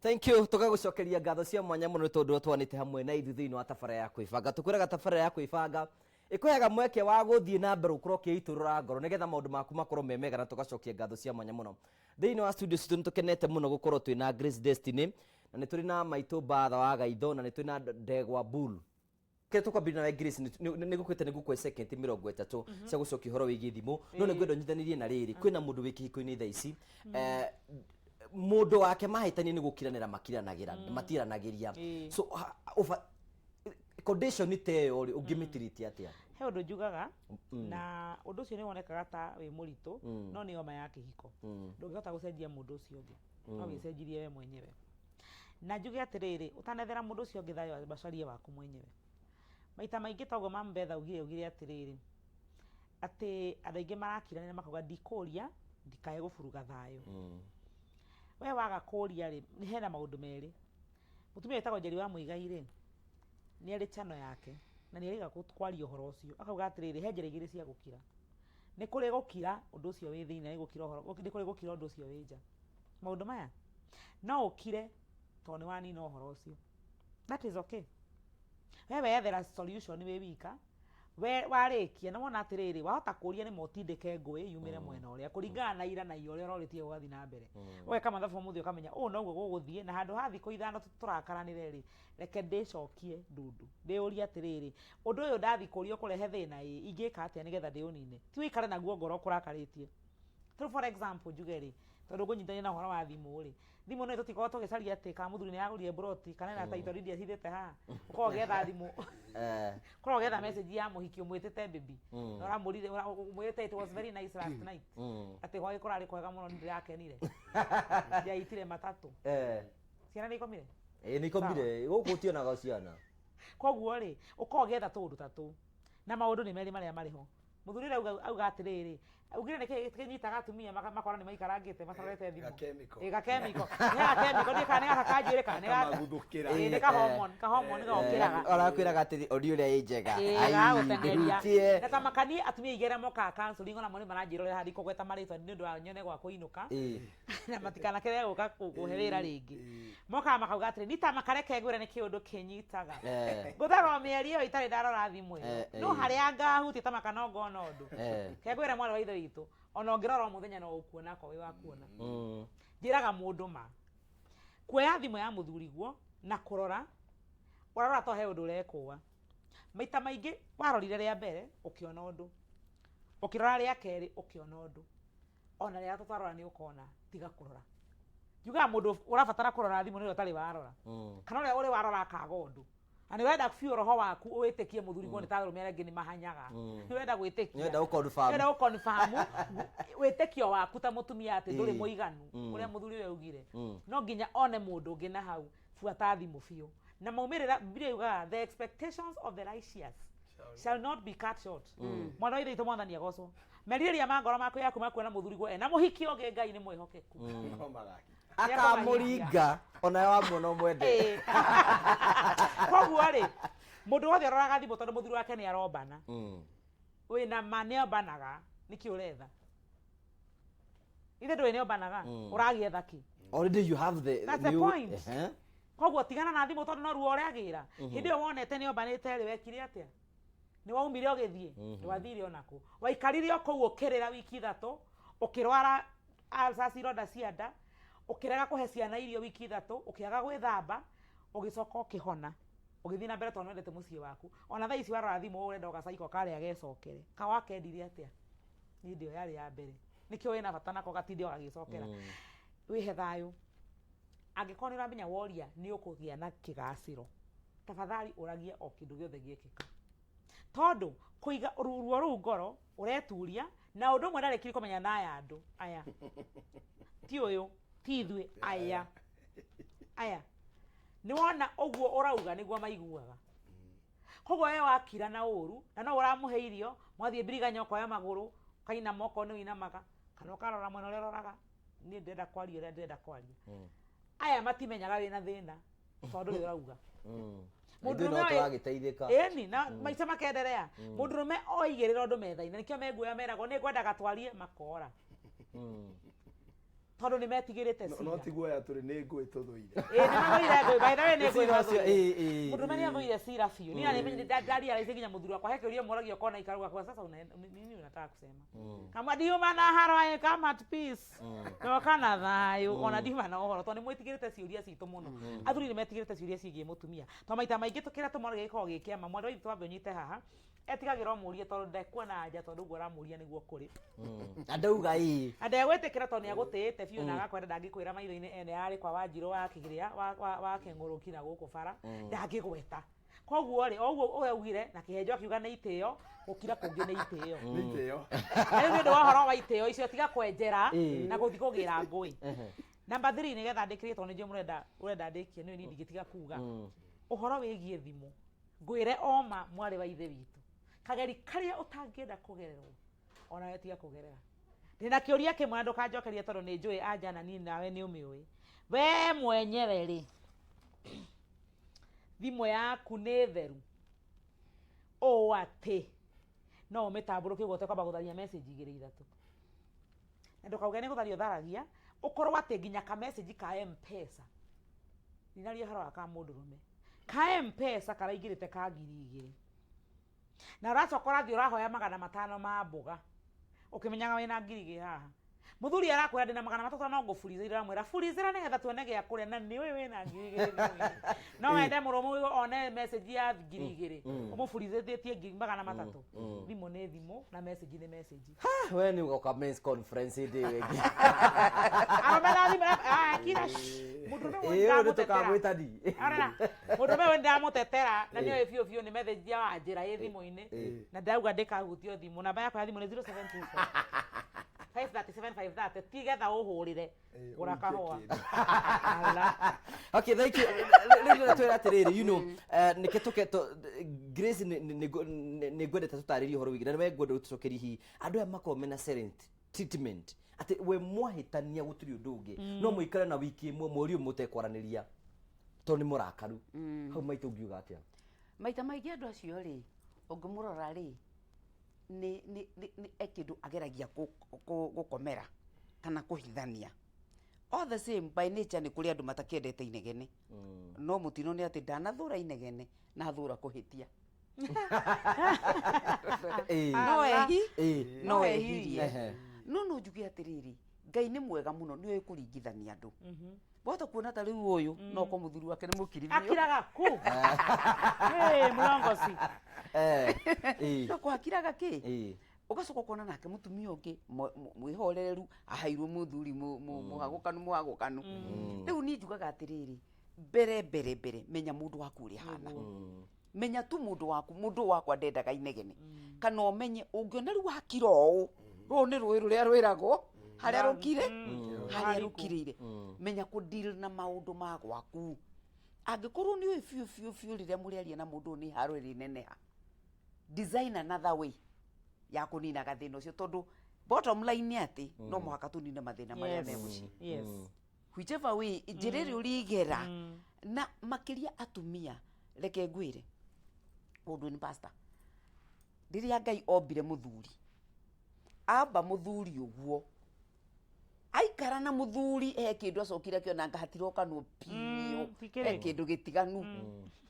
Thank you. Tũgagũcokeria ngatho cia mwanya mũno nĩ tondũ twanĩte hamwe na ithuĩ thĩinĩ wa tabara ya kwĩbanga. Tũkwĩraga tabara ya kwĩbanga ĩkũheaga mweke wa gũthiĩ na mbere gũkorwo ũkĩitũrũra ngoro nĩgetha maũndũ maku makorwo me mega, na tũgacokia ngatho cia mwanya mũno. Thĩinĩ wa studio citũ nĩ tũkenete mũno gũkorwo twĩna Grace Destiny, na nĩ tũrĩ na Maitũ Mbatha wa Gaitho, na nĩ twĩ na Ndegwa Bull. Kĩrĩa tũkwambĩrĩria nawe Grace, nĩ ngũkwĩte nĩ ngũkũhe second 30 cia gũcokia ũhoro wĩgiĩ thimũ, no nĩ ngwenda ũnyitanĩrie na rĩrĩ, kwĩna mũndũ wĩ kĩhiko-inĩ thaa ici, mũndũ wake mahĩtania nĩ gũkiranĩra makiranagĩra, matiranagĩria. So condition ta ĩyo rĩ, ũngĩmĩtiriti atĩa? He ũndũ njugaga, na ũndũ ũcio nĩ wonekaga ta wĩ mũritũ, no nĩ homa ya kĩhiko. Ndũngĩhota gũcenjia mũndũ ũcio ũngĩ, no wĩcenjirie we mwenyewe. Na njuge atĩrĩrĩ, ũtanethera mũndũ ũcio ũngĩ thayũ, amba ũcarie waku mwenyewe. Maita maingĩ toguo Mama Beth augire atĩrĩrĩ, atĩ andũ aingĩ marakiranĩra makauga ndikũria ndikae gũburuga thayũ. We waga kũria rĩ, hena maũndũ merĩ. Mũtumia wĩtagwo Njeri wa Mũigai rĩ, nĩ arĩ channel yake na nĩ erĩga kwaria ũhoro ũcio. Akauga atĩrĩrĩ, he njĩra igĩrĩ cia gũkira. Nĩ kũrĩ gũkira ũndũ ũcio wĩ thĩinĩ na nĩ gũkira ũhoro, nĩ kũrĩ gũkira ũndũ ũcio wĩ nja. Maũndũ maya, no ũkire tondũ nĩ wanina ũhoro ũcio. That is okay. We weyethera solution wĩ wika, we warĩkia na wona atĩrĩrĩ, wahota kũria nĩ ma ũtindĩke ngũĩ yumĩre mwena ũrĩa kũringana na ira na iya ũrĩa ũrorĩtie gũgathiĩ na mbere. Ũgeka mathabu ũmũthĩ ũkamenya ũũ noguo gũgũthiĩ, na handũ ha thikũ 5 tũrakaranĩre rĩ, reke ndĩcokie ndundu. Ndĩyũrie atĩrĩrĩ, ũndũ ũyũ ndathiĩ kũria ũkũrehe thĩna ĩ, ingĩka atĩa nĩgetha ndĩũnine? Ti ũikare naguo ngoro ũkũrakarĩtie. Tarĩu for example njuge rĩ, tondũ ngũnyitithania na ũhoro wa thimũ rĩ, thimũ nĩ tũtikoragwo tũgĩcaria atĩ kana mũthuri nĩ aragũrire mburoti kana ena title deed ahithĩte haha. Ũkoragwo ũgĩetha thimũ, ũkoragwo ũgĩetha message ya mũhiki ũmwĩtĩte baby, na ũramũrire ũmwĩrĩte it was very nice last night, atĩ gwake kũrarĩ kwega mũno nĩ ndĩrakenire, ndiaitire matatũ. Ciana nĩ ikomire? Ĩĩ nĩ ikomire, gũkũ ũtionaga ciana. Koguo rĩ, ũkoragwo ũgĩetha tũũndũ ta tũu, na maũndũ nĩ merĩ marĩa marĩ ho. Mũthuri ũrĩa auga atĩrĩrĩ, augire nĩkĩ kĩnyitaga atumia makora nĩ maikarangĩte matarorete thimũ. Gakemiko. Ĩ gakemiko. Nĩ gakemiko, ndiũĩ kana nĩ gaka ka njuĩrĩ kana nĩ gaka. Gakamaguthũkĩra. Ĩ nĩ ka hormone, ka hormone gokĩraga. Arakwĩraga atĩrĩ, ori ũrĩa ĩ njega. Ĩ Ai, gagũteng'eria. ndĩhutie. Na ta makanie atumia aingĩ arĩa mokaga counseling ona mo nĩ maranjĩrorera haha ndikũgweta marĩtwa nĩ ũndũ wa nyone gwa kũinũka. Na matikanakĩrege gũka kũhe wĩra rĩngĩ. Mokaga makauga atĩrĩ, nita makareke ngwĩre nĩ kĩũndũ kĩnyitaga. Ngũthaga o mĩeri ĩyo itarĩ ndarora thimũ ĩyo. No harĩa ngahutia ta maka no ngona ũndũ. Reke ngwĩre mwarĩ wa ithe witũ, ona ũngĩrora o mũthenya no ũkuona akorwo wĩ wa kuona. Njĩraga mũndũ ma. Kuoya thimũ ya mũthuriguo na kũrora, ũrarora to he ũndũ ũrekũa. Maita maingĩ warorire rĩa mbere ũkĩona ũndũ, ũkĩrora rĩa kerĩ ũkĩona ũndũ. Ona rĩrĩa tũtarora nĩ ũkona, tiga kũrora. Njugaga mũndũ ũrabatara kũrora thimũ nĩ ũrĩa ũtarĩ warora. Kana ũrĩa ũrĩ warora akaga ũndũ. Na nĩ ũrenda biũ roho waku wĩtĩkie mũthuri guo nĩ ta arũme arĩa angĩ nĩ mahanyaga. Nĩ ũrenda gwĩtĩkia. Nĩ ũrenda gũ-confirm. Nĩ ũrenda gũ-confirm wĩtĩkio waku ta mũtumia atĩ ndũrĩ mũiganu, ũrĩa mũthuri ũrĩa augire. No nginya one mũndũ ũngĩ na hau, buata thimũ biũ. Na maumĩrĩra, Bibilia yugaga the expectations of the righteous shall not be cut short. Mwana wa ithe witũ Mwathani agocwo. Merirĩria ma ngoro maku yaku makuona mũthuri guo ena mũhiki ũngĩ, Ngai nĩ mwĩhokeku. No magaki. Akamũringa onawe wamuona ũmwende. Koguo rĩ, mũndũ wothe ũroraga thimũ tondũ mũthuri wake nĩ arombana, wĩna ma nĩ ombanaga, nĩkĩ ũretha? Ithe ndũĩ nĩ ombanaga, ũragĩetha kĩ? Already you have the That's the new- point. Koguo tigana na thimũ tondũ no ruo ũragĩra. Hĩndĩ ĩyo wonete nĩ ombanĩte rĩ, wekire atĩa? Nĩ waumire ũgĩthiĩ? Ndwathire onakũ. Waikarire o kũu ũkĩrĩra wiki 3, ũkĩrwara ulcers, ironda cia nda, ũkĩrega kũhe ciana irio wiki 3, ũkĩaga gwĩthamba, ũgĩcoka ũkĩhona. Ũgĩthiĩ na mbere tondũ nĩwendete mũciĩ waku. Ona thaa ici warora thimũ ũrenda ũgacaiko karĩa gecokere. Ka wakendire atĩa? Hĩndĩ ĩyo yarĩ ya mbere. Nĩkĩo wĩna bata nako gatinde o gagĩcokera. Wĩhe thayũ. Angĩkorwo nĩ ũramenya woria nĩ ũkũgĩa na kĩgacĩro, tafadhali ũragie o kĩndũ gĩothe gĩekĩka. Tondũ kũiga ruo rũu ngoro, ũreturia, na ũndũ ũmwe ndarĩkirie kũmenya na aya andũ, aya. Ti ũyũ, ti ithuĩ, aya. Aya. Nĩ wona ũguo ũrauga nĩguo maiguaga. Koguo we wakira na ũru, na no ũramũhe irio, mwathiĩ mbiriganya ũkoya magũrũ, ũkainama okorwo nĩ ũinamaga, kana ũkarora mwena ũrĩa ũroraga, niĩ ndĩrenda kwaria ũrĩa ndĩrenda kwaria. Aya matimenyaga wĩna thĩna, tondũ ndũrĩ ũrauga. Ithuĩ no tũragĩteithĩka. Ĩni, na maica makenderea. Mũndũrũme oigĩrĩra ũndũ metha-inĩ, nĩkĩo meguoya meragwo nĩ ngwendaga twarie, makora. Tondũ nĩ metigĩrĩte No- no cira. ti guoya tũrĩ, nĩ ngũĩ tũthũire. Ĩĩ, nĩ mathũire ngũĩ. By the way, nĩ ngũĩ Cira ũcio, mathũire. ĩĩ. Mũndũrũme nĩ athũire cira biũ. Niĩ nĩ ndarealize nginya mũthuri wakwa he kĩũria mũragia ũkona ikaruga kwa sasa nini unataka kusema, kama ndiuma na haro aĩ kama at peace ndoka na thayũ, ona ndiuma na ũhoro, tondũ nĩ mwĩtigĩrĩte ciũria citũ mũno. Athuri nĩ metigĩrĩte ciũria ciĩgiĩ mũtumia, tondũ maita maingĩ kĩrĩa tũmoragia gĩkoragwo gĩ kĩama. Mwarĩ wa ithe, twambe ũnyite haha, etigagĩra ũmũrie tondũ ndekuona anja, tondũ ũguo ũramũria nĩguo kũrĩ. Na ndauga ĩĩ. Na ndegwĩtĩkĩra tondũ nĩagũtĩĩte biũ na agakwenda, ndangĩkwĩra maitho-inĩ ene yarĩ kwa Wanjirũ wa kĩgĩrĩa wa kĩng'ũrũki na gũkũ bara ndangĩgweta. Koguo rĩ, o ũguo augire na kĩhenjo akiuga nĩ itĩo, gũkira kũngĩ nĩ itĩo. Nĩ itĩo. Na rĩu nĩ ũndũ wa ũhoro wa itĩo icio, tiga kwenjera na gũthiĩ kũgĩra ngũĩ. Number 3, nĩgetha ndĩkĩrie, tondũ nĩ njũĩ mũrenda ũrenda ndĩkie, nĩ niĩ ndingĩtiga kuga ũhoro wĩgiĩ thimũ. Ngwĩre oma, mwarĩ wa ithe witũ, kageri karĩa ũtangĩenda kũgererwo onawe tiga kũgerera. Ndĩna kĩũria kĩmwe na ndũkanjokerie, tondũ nĩ njũĩ anja na niĩ nawe nĩ ũmĩũĩ we mwenyewe rĩ, thimũ yaku nĩ theru ũũ atĩ no ũmĩtambũrũkie ũguo ũtekwamba gũtharia message igĩrĩ ithatũ, na ndũkauge nĩ gũtharia ũtharagia, ũkorwo atĩ nginya ka message ka M-Pesa, ndinaria ũhoro wa ka mũndũrũme, ka M-Pesa karaingĩrĩte ka 2000, na ũracoka ũrathiĩ ũrahoya 500 ma mboga ũkĩmenyaga wĩna 2000 haha. Mũthuri arakwĩra ndĩna 300, no ngũburizĩra, ũramwĩra burizĩra nĩgetha tuone gĩa kũrĩa, na nĩ ũĩ wĩna 2000 thimũ-inĩ. No wende mũrũme ũyũ one message ya 2000 ũmũburizĩtie 300? Thimũ nĩ thimũ na message nĩ message. We nĩ ũgoka men's conference hĩndĩ ĩyo ĩngĩ. Arũme na thimũ, ah, kira mũndũrũme ũyũ Ĩĩ, ũyũ nĩ ndĩramũtetera. tũkamwĩtani. Arora, mũndũrũme ũyũ ndĩramũtetera na nĩoĩ biũ biũ nĩ message ya Wanjĩra ĩ thimũ-inĩ, na ndauga ndĩkahutio thimũ. Namba yakwa ya thimũ nĩ 0724 537 530, tigetha ũhũrĩre gũra kahũa. Ala. Okay, thank you. Rĩu ndĩrenda twĩre atĩrĩrĩ, nĩkĩ tũke Grace, nĩ ngwendete tũtarĩrie ũhoro wĩgiĩ, na nĩwe ngwenda ũtũcokerie, hihi andũ aya makoragwo mena silent treatment, atĩ we mwahĩtania gũtirĩ ũndũ ũngĩ, no mũikare na wiki ĩmwe, mweri ũmwe mũtekwaranĩria tondũ nĩ mũrakaru. Hau maitũ ũngiuga atĩa? Maita maingĩ andũ acio rĩ, ũngĩmũrora rĩ, nĩ e kĩndũ ageragia gũkomera kana kũhithania. All the same, by nature nĩ kũrĩ andũ matakĩendete inegene, no mũtino nĩ atĩ ndanathũra inegene na thũra kũhĩtia. No ehi no ehirie. No njuge atĩrĩrĩ, Ngai nĩ mwega mũno, nĩ oĩ kũringithania andũ. Wahota kuona ta rĩu ũyũ no ko mũthuri wake nĩ mũkiri biũ. Akiraga ku. Hey, mlongosi. Ĩĩ. No kwakiraga kĩ, ũgacoka ũkona nake mũtumia ũngĩ mwĩhoreru aheirwo mũthuri mũhagũkanu mũhagũkanu. Rĩu niĩ njugaga atĩrĩrĩ, mbere mbere mbere, menya mũndũ waku ũrĩa ahana. Menya tu mũndũ waku, mũndũ wakwa ndendaga inegene, kana ũmenye ũngĩona rĩu wakira ũũ, rũũ nĩ rũĩ rũrĩa rwĩragwo harĩa rũkire, harĩa rũkirĩire. Menya kũ deal na maũndũ ma gwaku. Angĩkorwo nĩ ũĩ biũ biũ biũ rĩrĩa mũrĩaria na mũndũ ũyũ nĩ haro ĩrĩneneha, design another way ya kũnina gathĩna ũcio, tondũ bottom line nĩ atĩ no mũhaka tũnine mathĩna marĩa me mũciĩ, whichever way, njĩra ĩrĩa ũrĩgera. Na makĩria atumia, reke ngwĩre ũndũ, nĩ pastor, rĩrĩa Ngai ombire mũthuri, amba mũthuri ũguo aikara na mũthuri, he kĩndũ acokire akĩona anga hatirokanwo biũ. Ti kĩrĩkũ? He kĩndũ gĩtiganu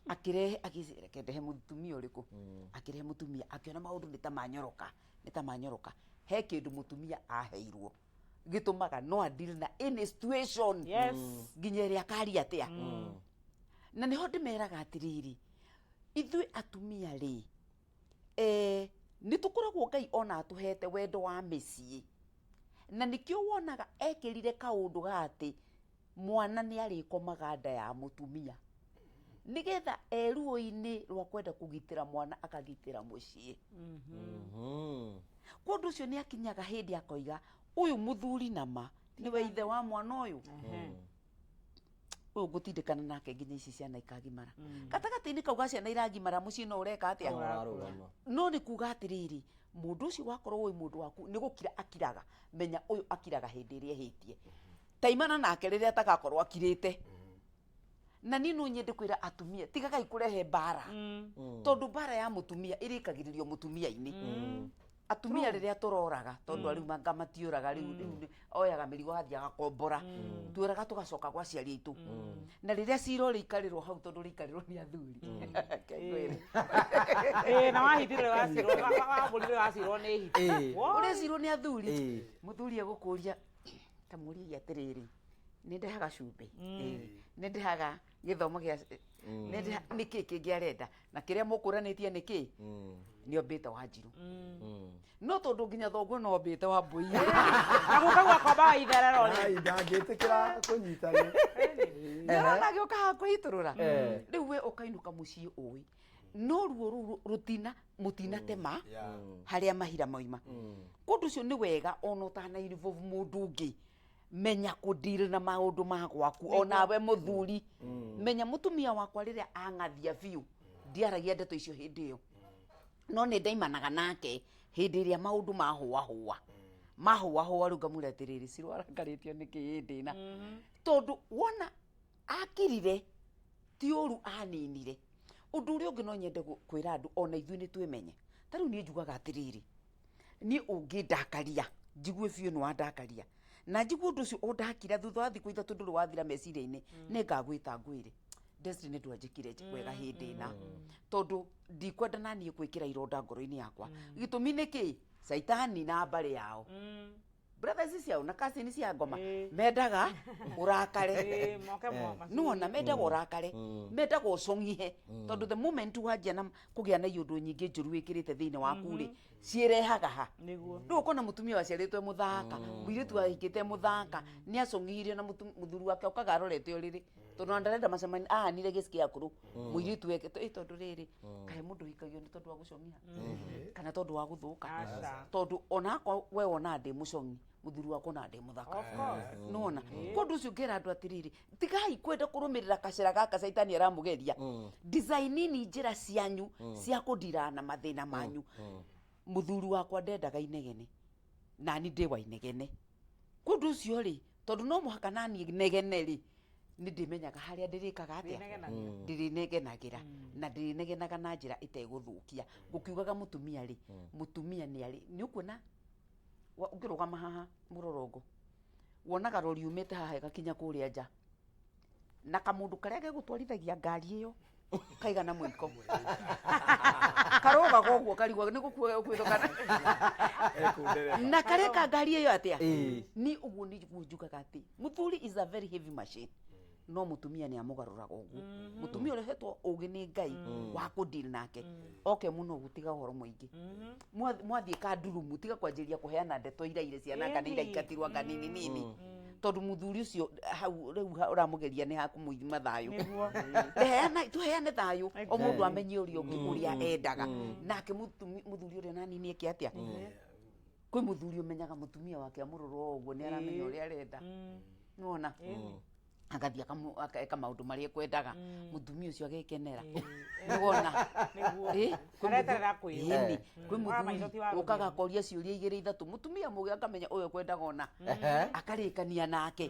akĩrehe, reke ndehe mũtumia ũrĩkũ, akĩrehe mũtumia, akĩona maũndũ nĩ ta manyoroka, nĩ ta manyoroka. He kĩndũ mũtumia aheirwo gĩtũmaga no a deal na any situation, nginya ĩrĩa akaria atĩa. Na nĩho ndĩmeraga atĩrĩrĩ, ithuĩ atumia rĩ, nĩ tũkoragwo Ngai ona atũhete wendo wa mĩciĩ, na nĩkĩo wonaga ekĩrire kaũndũ ga atĩ mwana nĩ arĩkomaga nda ya mũtumia, nĩgetha eruo-inĩ rwa kwenda kũgitĩra mwana akagitĩra mũciĩ. Kwa ũndũ ũcio nĩ akinyaga hĩndĩ akoiga, ũyũ mũthuri nama nĩwe ithe wa mwana ũyũ, ũyũ ngũtindĩkana nake nginya ici ciana ikagimara. Gatagatĩ-inĩ kau ga ciana iragimara, mũciĩ no ũreka atĩa? Ũrarũgama. No nĩ kuga atĩrĩrĩ, mũndũ ũcio wakorwo wĩ mũndũ waku nĩ gũkira akiraga, menya ũyũ akiraga hĩndĩ ĩrĩa ehĩtie, taimana nake rĩrĩa atagakorwo akirĩte. Na niĩ no nyende kwĩra atumia, tigagai kũrehe mbara, tondũ mbara ya mũtumia ĩrĩkagĩrĩrio mũtumia-inĩ. Atumia rĩrĩa tũroraga, tondũ rĩu manga matiũraga, rĩu rĩu oyaga mĩrigo agathiĩ agakombora, tuoraga tũgacoka gwa aciari aitũ, na rĩrĩa cira ũrĩikarĩrwo hau, tondũ ũrĩikarĩrwo nĩ athuri. Reke ngwĩre. Ĩĩ, na wahithire wacirwo, wambũrire wacirwo nĩ hiti. Woi. Ũrĩcirwo nĩ athuri. Mũthuri egũkũria, ta mũriai atĩrĩrĩ, nĩ ndehaga cumbĩ? Ĩĩ. Nĩ ndehaga gĩthomo gĩa nĩ nĩkĩ kĩngĩ arenda, na kĩrĩa mũkũranĩtie nĩ kĩ nĩ ombĩte Wanjirũ, no tondũ nginya thoguo no ombĩte Wambũi. Na guka gwakomba wa itherero rĩ. Ai, ndangĩtĩkĩra kũnyitana. Nĩũrona agĩũka haha kwĩitũrũra. Rĩu we ũkainũka mũciĩ ũĩ no ruo rũu rũtina mũtinatema harĩa mahira moima. Kũndũ ũcio nĩ wega ona ũtana involve mũndũ ũngĩ, menya kũdeal na maũndũ ma gwaku. Onawe mũthuri, menya mũtumia wakwa rĩrĩa ang'athia biũ, ndiaragia ndeto icio hĩndĩ ĩyo, no nĩ ndaimanaga nake hĩndĩ ĩrĩa maũndũ mahũahũa mahũahũa. Rĩu ngamwĩra atĩrĩrĩ, cirwo arakarĩtio nĩkĩ hĩndĩ ĩna, tondũ wona akirire ti ũru aninire. Ũndũ ũrĩa ũngĩ no nyende kwĩra andũ, ona ithuĩ nĩ twĩmenye. Ta rĩu niĩ njugaga atĩrĩrĩ, niĩ ũngĩndakaria njigue biũ nĩ wandakaria, na njigue ũndũ ũcio ũndakira, thutha wa thikũ 3 ndũrĩ wathira meciria-inĩ, nĩ ngagwĩta ngwĩre, "Destiny, ndwanjĩkire wega hĩndĩ ĩna," tondũ ndikwenda na niĩ gwĩkĩra ironda ngoro-inĩ yakwa. Gĩtũmi nĩ kĩ? Caitani na mbarĩ yao, brothers ciao na cousin cia ngoma, mendaga ũrakare. Ĩĩ, moke Nĩwona mendaga ũrakare, mendaga ũcong'ihe, tondũ the moment wanjia na kũgĩa na iũndũ nyingĩ njũru wĩkĩrĩte thĩinĩ waku rĩ, ciĩrehaga ha? Rĩu ũkona mũtumia waciarĩtwo e mũthaka, mũirĩtu wahikĩte e mũthaka, nĩ acong'ihirio na mũthuri wake okaga arorete ũrĩrĩ, tondũ ona ndarenda macemani, ahanire gĩciki akũrũ mũirĩtu weke ĩ, tondũ rĩrĩ kaĩ mũndũ ũhikagio nĩ tondũ wa gũcong'iha kana tondũ wa gũthũka? Aca. Tondũ onakwa we wonaga ndĩ mũcong'i, mũthuri wakwa onaga ndĩ mũthaka. Of course. Nona kũndũ ũcio ngera andũ atĩrĩrĩ, tigai kwenda kũrũmĩrĩra kacĩra gaka caitani aramũgeria. Design-ini njĩra cianyu cia kũndira na mathĩna manyu. Mũthuri wakwa ndendaga inegene, nani ndĩ wa inegene. Kũndũ ũcio rĩ, tondũ no mũhaka nani negene rĩ, nĩ ndĩmenyaga harĩa ndĩrĩkaga atĩa. Ndĩnegenagia. Ndĩrĩnegenagĩra na ndĩrĩnegenaga na njĩra ĩtegũthũkia. Ngũkiugaga mũtumia rĩ, mũtumia nĩ arĩ nĩ ũkuona ũngĩrũgama haha mũrorongo, wonaga rori yumĩte haha ĩgakinya kũrĩa nja, na kamũndũ karĩa gegũtwarithagia ngari ĩyo kaigana mũiko karũgaga ũguo, karigwo nĩ gũkua gegũkuĩtwo kana Ekũndereba. Na kareka ngari ĩyo atĩa. Ni ũguo nĩguo njugaga atĩ mũthuri is a very heavy machine, no mũtumia nĩ amũgarũraga ũguo. Mũtumia ũrĩa ũhetwo ũgĩ nĩ Ngai wa kũdeal nake oke mũno gũtiga ũhoro mũingĩ. Mwathiĩ kandurumu, tiga kwanjĩrĩria kũheana ndeto iraire ciana anga nĩ iraikatirwo anga nini nini, tondũ mũthuri ũcio hau rĩu ũramũgeria nĩ hakũmũima thayũ. Reheana, tũheane thayũ, o mũndũ amenye ũrĩa ũngĩ ũrĩa endaga. Nake mũthuri ũrĩa nani nĩ eke atĩa? Kwĩ mũthuri ũmenyaga mũtumia wake amũrora o ũguo nĩ aramenya ũrĩa arenda. Nĩwona agathiĩ akeka maũndũ marĩa ekwendaga, mũtumia ũcio agekenera. Nĩwona? Nĩguo. Ĩ, kwĩ Areterera kwĩrwo. Ĩni, kwĩ Wa maitho ti wa mũthuri ũkaga rũthiomi. akoria ciũria igĩrĩ ithatũ, mũtumia mũgĩ akamenya ũyũ ekwendaga ona akarĩkania nake.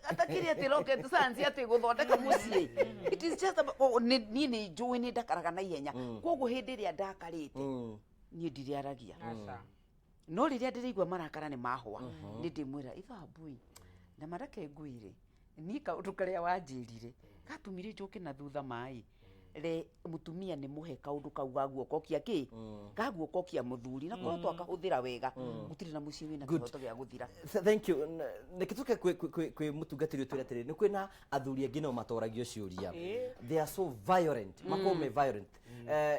Atakĩrĩ atĩ rocket science atĩ gũthondeka mũciĩ. It is just about, oh, niĩ nĩ njũĩ nĩ ndakaraga na ihenya, koguo hĩndĩ ĩrĩa ndakarĩte niĩ ndirĩaragia. Aca. No rĩrĩa ndĩraigua marakara nĩ mahũa, nĩ ndĩmwĩra ithambui na mareke ngwĩre, niĩ kaũndũ karĩa wanjĩrire gatũmire njoke na thutha maĩ re. Mũtumia nĩ mũhe kaũndũ kau ga guokokia kĩ ga guokokia mũthuri, na korwo twakahũthĩra wega, gũtirĩ na mũciĩ wĩna Good. kĩhoto gĩa gũthira. Thank you. Reke tũke kwĩ mũtungatĩri, ũtwĩre atĩrĩrĩ, nĩ kwĩna athuri angĩ nao matoragio ciũria. They are so violent, makorwo me violent.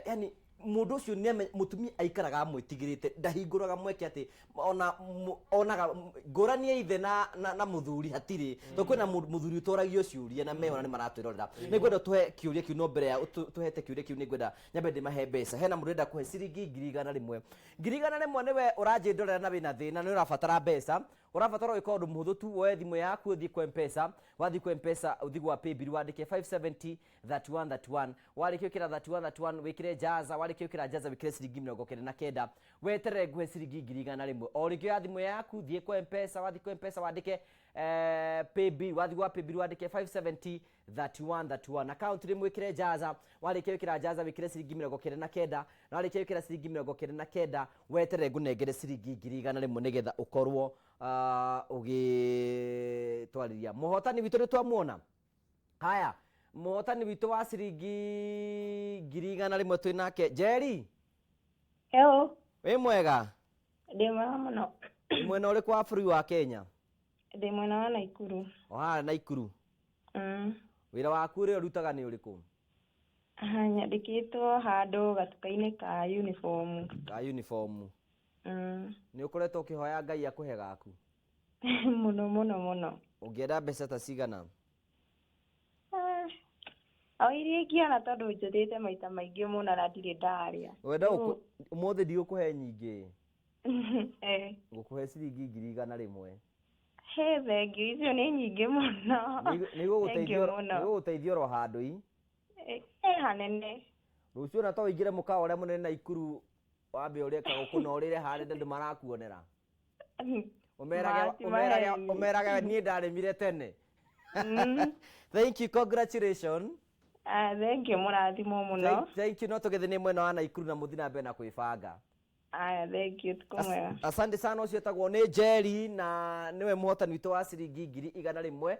Yani mũndũ ũcio nĩ mũtumia aikaraga amwĩtigĩrĩte, ndahingũraga mweke atĩ ona onaga ngũrani ya ithe na mũthuri hatirĩ, tondũ kwĩna mũthuri ũtoragio ciũria na meona nĩ maratwĩrorera. Nĩ ngwenda tũhe kĩũria kĩu, no mbere ya tũhete kĩũria kĩu, nĩ ngwenda nyambe ndĩmahe mbeca. Hena mũndũ ũrenda kũhe ciringi 100,000. 100,000 nĩwe ũranjĩndorera na wĩna thĩna, nĩ ũrabatara mbeca, ũrabatara gwĩka ũndũ mũhũthũ tu: woe thimũ yaku, ũthiĩ kwa Mpesa. Wathiĩ kwa Mpesa, ũthiĩ gwa paybill, wandĩke 570 31 31. Warĩkia gwĩkĩra 31 31, wĩkĩre jaza. Warĩkia gwĩkĩra jaza, wĩkĩre ciringi 99, weterere nguhe ciringi 100,000. O rĩngĩ, oya thimũ yaku, thiĩ kwa Mpesa. Wathiĩ kwa Mpesa, wandĩke paybill. Wathiĩ gwa paybill, wandĩke 570 31 31, account rĩmwe, wĩkĩre jaza. Warĩkia gwĩkĩra jaza, wĩkĩre ciringi 99. Na warĩkia gwĩkĩra ciringi 99, weterere ngũnengere ciringi 100,000 nĩgetha ũkorwo ũgĩtwarĩria. Mũhotani witũ nĩ twamuona. Haya, mũhotani witũ wa ciringi 100,000 twĩ nake. Njeri? Hello. Wĩ mwega? Ndĩ mwega mũno. Wĩ mwena ũrĩkũ wa bũrũri wa Kenya? Ndĩ mwena wa Naikuru. O haha Naikuru? Wĩra waku ũrĩa ũrutaga nĩ ũrĩkũ? Aha, nyandĩkĩtwo handũ gatuka-inĩ ka uniform. Ka uniform. Nĩ ũkoretwo ũkĩhoya Ngai akũhe gaku? Mũno mũno mũno. Ũngĩenda mbeca ta cigana? O iria ingĩona, tondũ njũthĩte maita maingĩ mũno na ndirĩ ndarĩa. Wenda ũmũthĩ ndigũkũhe nyingĩ. Ngũkũhe ciringi 100,000. He, thengiũ, icio nĩ nyingĩ mũno. Nĩ Thengiũ mũno. igũgũteithia oro handũ i. Hanene. Rũciũ ona to ũingĩre mũkawa ũrĩa mũnene Naikuru, wambe ũrĩe kagũkũ na ũrĩre harĩa andũ marakuonera. Mati Ũmerage maheni. Ũmerage niĩ ndarĩmire tene. Thank you, congratulations. Ah, thengiũ, mũrathimwo mũno. Thank you. No tũgĩthiĩ nĩ mwena wa Naikuru na mũthiĩ na mbere na kwĩbanga. Aya, thengiũ, tukũ mwega. Asante sana. Ũcio etagwo nĩ Jerry na nĩwe mũhotani witũ wa ciringi 100,000.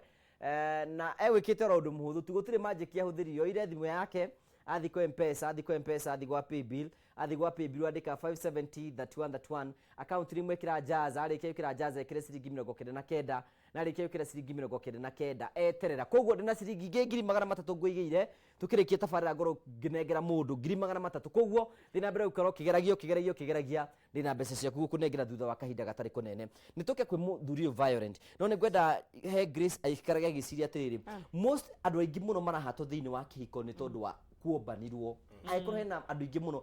Na egwĩkĩte oro ũndũ mũhũthũ tu, gũtirĩ magic ahũthĩrire. Oire thimũ yake, athi kwa Mpesa, athi kwa Mpesa, athi gwa Paybill, athi gwa Paybill andĩka 570 31 31, account rimwe ĩkĩra Jaza, arĩkia gwĩkĩra Jaza ĩkĩre ciringi 99, na arĩkia gwĩkĩra ciringi 99 eterera. Koguo ndĩna ciringi ingĩ 300,000 ngũigĩire, tukĩrĩkia tabarĩra ngorwo ngĩnengera mũndũ 300,000. Koguo thĩ na mbere gũkorwo ũkĩgeragia, ũkĩgeragia, ũkĩgeragia, ndĩna mbeca ciaku gũkũnengera thutha wa kahinda gatarĩ kũnene. Nĩ tũke kwĩ mũthuri ũyũ Violent, no nĩ ngwenda he Grace aikarage agĩciria atĩrĩrĩ, most andũ aingĩ mũno marahatwo thĩinĩ wa kĩhiko nĩ tondũ wa kuombanirwo. Angĩkorwo hena andũ aingĩ mũno,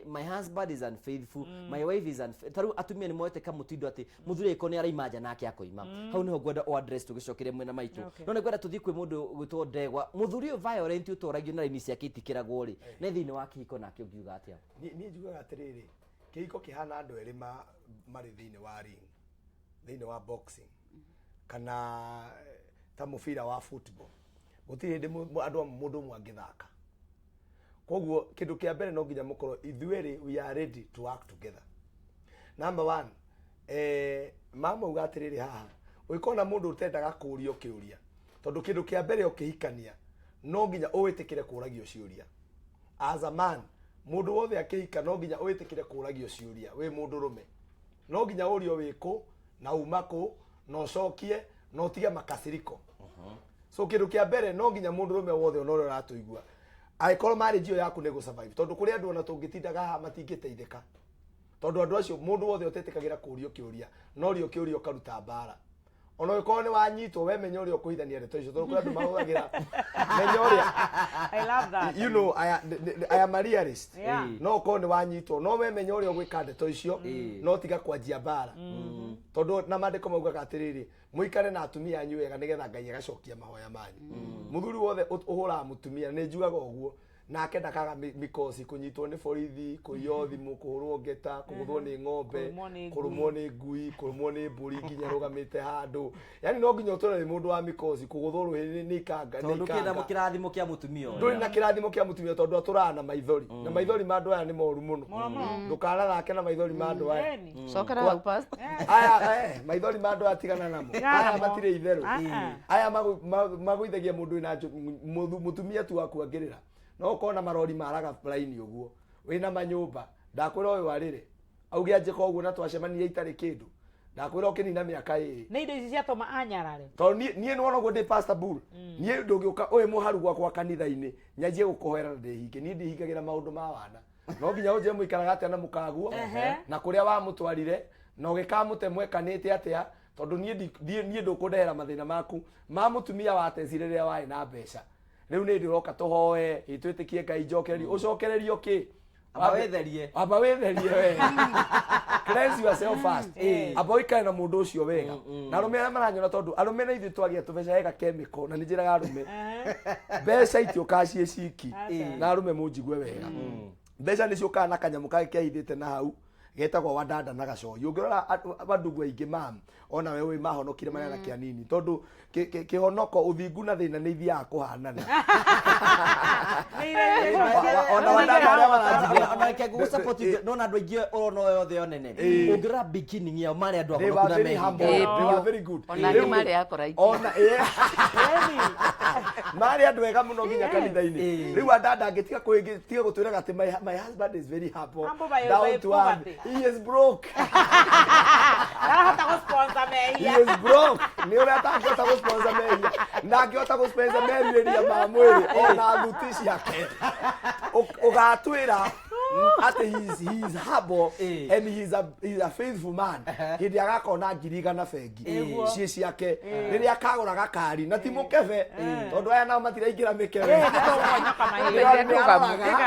my husband is unfaithful, my wife is unfaithful. Tarĩu atumia nĩ moete kamũtindo atĩ mũthuri angĩkorwo nĩ araima nja nake akoima. Hau nĩho ngwenda o address tũgĩcokere mwena maitũ. No nĩ ngwenda tũthiĩ kwĩ mũndũ gwĩtwo Ndegwa, mũthuri ũyũ Violent ũtũragio na raini ciake itikĩragwo rĩ, nĩ thĩinĩ wa kĩhiko nake ũngiuga atĩa? Niĩ njugaga atĩrĩrĩ, kĩhiko kĩhana andũ erĩ marĩ thĩinĩ wa ring, thĩinĩ wa boxing kana ta mũbira wa football. Gũtirĩ hĩndĩ andũ amwe mũndũ ũmwe angĩthaka. Koguo kĩndũ kĩa mbere no nginya mũkorwo ithuerĩ we are ready to work together. Number one, mama uga atĩrĩrĩ, haha ũngĩkona mũndũ ũtendaga kũũrio kĩũria, tondũ kĩndũ kĩa mbere ũkĩhikania no nginya ũwĩtĩkĩre kũũragio ciũria. As a man, mũndũ wothe akĩhika no nginya ũwĩtĩkĩre kũũragio ciũria. Wĩ mũndũ rũme no nginya ũrio wĩ kũ na uma kũ na ũcokie na ũtige makasiriko. So kĩndũ kĩa mbere no nginya mũndũ rũme wothe ona ũrĩa ũratũigua, angĩkorwo marriage ĩyo yaku nĩ gũ-survive, tondũ kũrĩ andũ ona tũngĩtindaga haha matingĩteithĩka, tondũ andũ acio, mũndũ wothe ũtetĩkagĩra kũũrio kĩũria, no rio kĩũria ũkaruta mbara, ona ũngĩkorwo nĩ wanyitwo, we menya ũrĩa ũkũhithania ndeto icio, tondũ kũrĩ andũ mahũthagĩra menya ũrĩa I love that. I am a realist. No ũkorwo nĩ wanyitwo, no we menya ũrĩa ũgwĩka ndeto icio, no tiga kwanjia mbara, tondũ na maandĩko maugaga atĩrĩrĩ, mũikare na atumia anyu wega nĩgetha Ngai agacokia mahoya manyu. Mũthuri wothe ũhũraga mũtumia, nĩ njugaga ũguo, nake ndakaga mikosi, kũnyitwo nĩ borithi, kũiywo thimũ, kũhũrwo ngeta, kũgũthwo nĩ ng'ombe, Kũrũmwo nĩ ngui. Kũrũmwo nĩ ngui, kũrũmwo nĩ mbũri nginya ĩrũgamĩte handũ. Yani no nginya ũtũre wĩ mũndũ wa mikosi, kũgũthwo rũhĩ nĩ ikanga, nĩ tondũ kĩna ikanga. kĩrathimo kĩa mũtumia ũrĩa. Ndũrĩ na kĩrathimo kĩa mũtumia, tondũ atũraga na maithori, na maithori ma andũ aya nĩ moru mũno. Ndũkanathake na maithori ma andũ aya. Eni. Cokera hau, pastor. Aya maithori ma andũ aya, tigana namo. Tigana Aya namo. matirĩ itherũ. Ah, ah. Aya magũithagia mũndũ wĩna mũtumia tu waku angĩrĩra, no ũkorwo na marori maraga raini ũguo, wĩna manyũmba, ndakwĩra ũyũ arĩre auge anjĩka ũguo na twacemanirie itarĩ kĩndũ, ndakwĩra ũkĩnina mĩaka ĩrĩ. Nĩ indo ici ciatũma anyarare. Tondũ niĩ nĩwona ũguo ndĩ Pastor Bull, niĩ ndũngĩũka ũyũ mũharu gwakwa kanitha-inĩ nyanjie gũkũhoera na ndĩhinge. Niĩ ndihingagĩra maũndũ ma wana. No nginya ũnjĩre mũikaraga atĩa na mũkaguo na kũrĩa wamũtwarire na ũgĩkamũte mwekanĩte atĩa, tondũ niĩ ndũkũndehera mathĩna maku ma mũtumia watecire rĩrĩa warĩ na mbeca. Rĩu nĩ ndĩroka tũhoe ĩ twĩtĩkie Ngai njokererio ũcokererio kĩ. Amba wĩtherie. Amba wĩtherie we, cleanse yourself first. Amba ũikare na mũndũ ũcio wega na arũme arĩa maranyona, tondũ arũme na ithuĩ twagĩa tũbeca hega chemical, na nĩ njĩraga arũme mbeca itiũkaga ciĩ ciki. Na arũme mũnjigue wega, mbeca nĩ ciũkaga na kanyamũ kangĩ kehithĩte na hau getagwo wadanda na gacoi. Ũngĩrora andũ aingĩ mam ona we ũĩ mahonokire marĩa na kĩanini, tondũ kĩhonoko, ũthingu na thĩna nĩ ithiaga kũhanana. Ona wadada arĩa maranjigua. Ona reke ngũgũsupport, nona andũ aingĩ ũrona ũyũ othe onene, ũngĩrora beginning yao marĩ andũ They ahonoku were na very mehinga. humble. Ĩĩ, They were very good. Ona angĩ Rĩu- marĩ akora ona marĩ andũ ega mũno nginya kanitha-inĩ. Rĩu andanda angĩtiga tiga gũtwĩraga atĩ my husband is very humble, Humble down by to earth. poverty. He is broke. Arahota gũ-sponsor He mehia. is broke. Nĩ ũrĩa atangĩhota gũ-sponsor mehia, ndangĩhota gũ-sponsor merirĩria ma mwĩrĩ ona thuti ciake. Ũgatwĩra atĩ he is humble and he is a faithful man hĩndĩ agakona 100,000 bengi ciĩ ciake, rĩrĩa akagũra gakari na ti mũkebe, tondũ aya nao matiraingĩra mĩkebe. Nĩtũgũconyoka mahinda.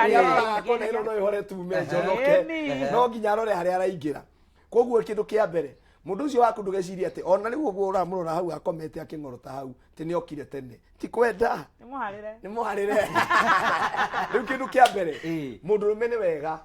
Nĩaroraga akona ĩno no ĩhore tume njonoke. No nginya arore harĩa araingĩra. Koguo kĩndũ kĩa mbere, mũndũ ũcio waku ndũgecirie atĩ ona rĩu ũguo ũramũrora hau akomete akĩng'orota hau atĩ nĩ okire tene, ti kwenda. Nĩ mũharĩre. Nĩ mũharĩre. Rĩu kĩndũ kĩa mbere, mũndũrũme nĩ wega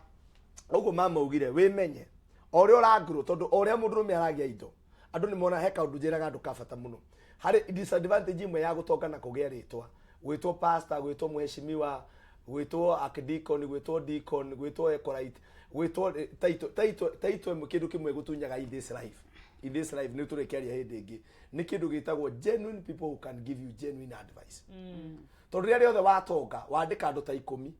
ũguo mama augire, wĩmenye o ũrĩa ũrangũrwo, tondũ o ũrĩa mũndũrũme aragĩa indo, andũ nĩ mona he kaũndũ njĩraga andũ ka bata mũno harĩ disadvantage imwe ya gũtonga na kũgĩa rĩtwa, gwĩtwo pastor, gwĩtwo mheshimiwa, gwĩtwo archdeacon, gwĩtwo deacon, gwĩtwo acolyte, gwĩtwo title title title ĩmwe. Kĩndũ kĩmwe gũtunyaga in this life nĩ tũrĩkĩaria hĩndĩ ĩngĩ, nĩ kĩndũ gĩtagwo genuine people who can give you genuine advice, tondũ rĩrĩa rĩothe watonga wandĩka andũ ta 10,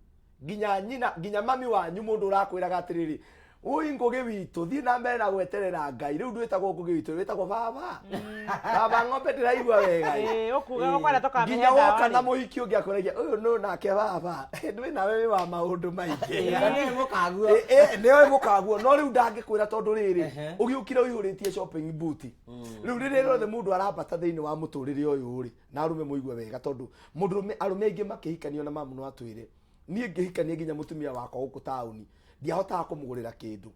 nginya nyina, nginya mami wanyu, mũndũ ũrakwĩraga atĩrĩrĩ, "Ũi Ngũgĩ witũ, thiĩ na mbere na gweterera Ngai." Rĩu ndwĩtagwo Ngũgĩ witũ, wĩtagwo baba, baba ng'ombe ndĩraigua wega. Ĩĩ, ũkuga ũkwenda tũkamĩhe Nginya ndawa woka na rĩ. mũhiki ũngĩ akoragia ũyũ nũ nake, baba ndwĩ nawe wĩ wa maũndũ maingĩ. Na nĩwe mũkaguo. Nĩoĩ mũkaguo, no rĩu ndangĩkwĩra tondũ rĩrĩ ũgĩũkire ũihũrĩtie shopping boot. Rĩu rĩrĩa rĩothe mũndũ arambata thĩinĩ wa mũtũrĩre ũyũ rĩ, na arũme mũigue wega, tondũ mũndũrũme, arũme aingĩ makĩhikanio na mamu no atwĩre, niĩ ngĩhikania nginya mũtumia wakwa gũkũ taũni ndiahotaga kũmũgũrĩra kĩndũ.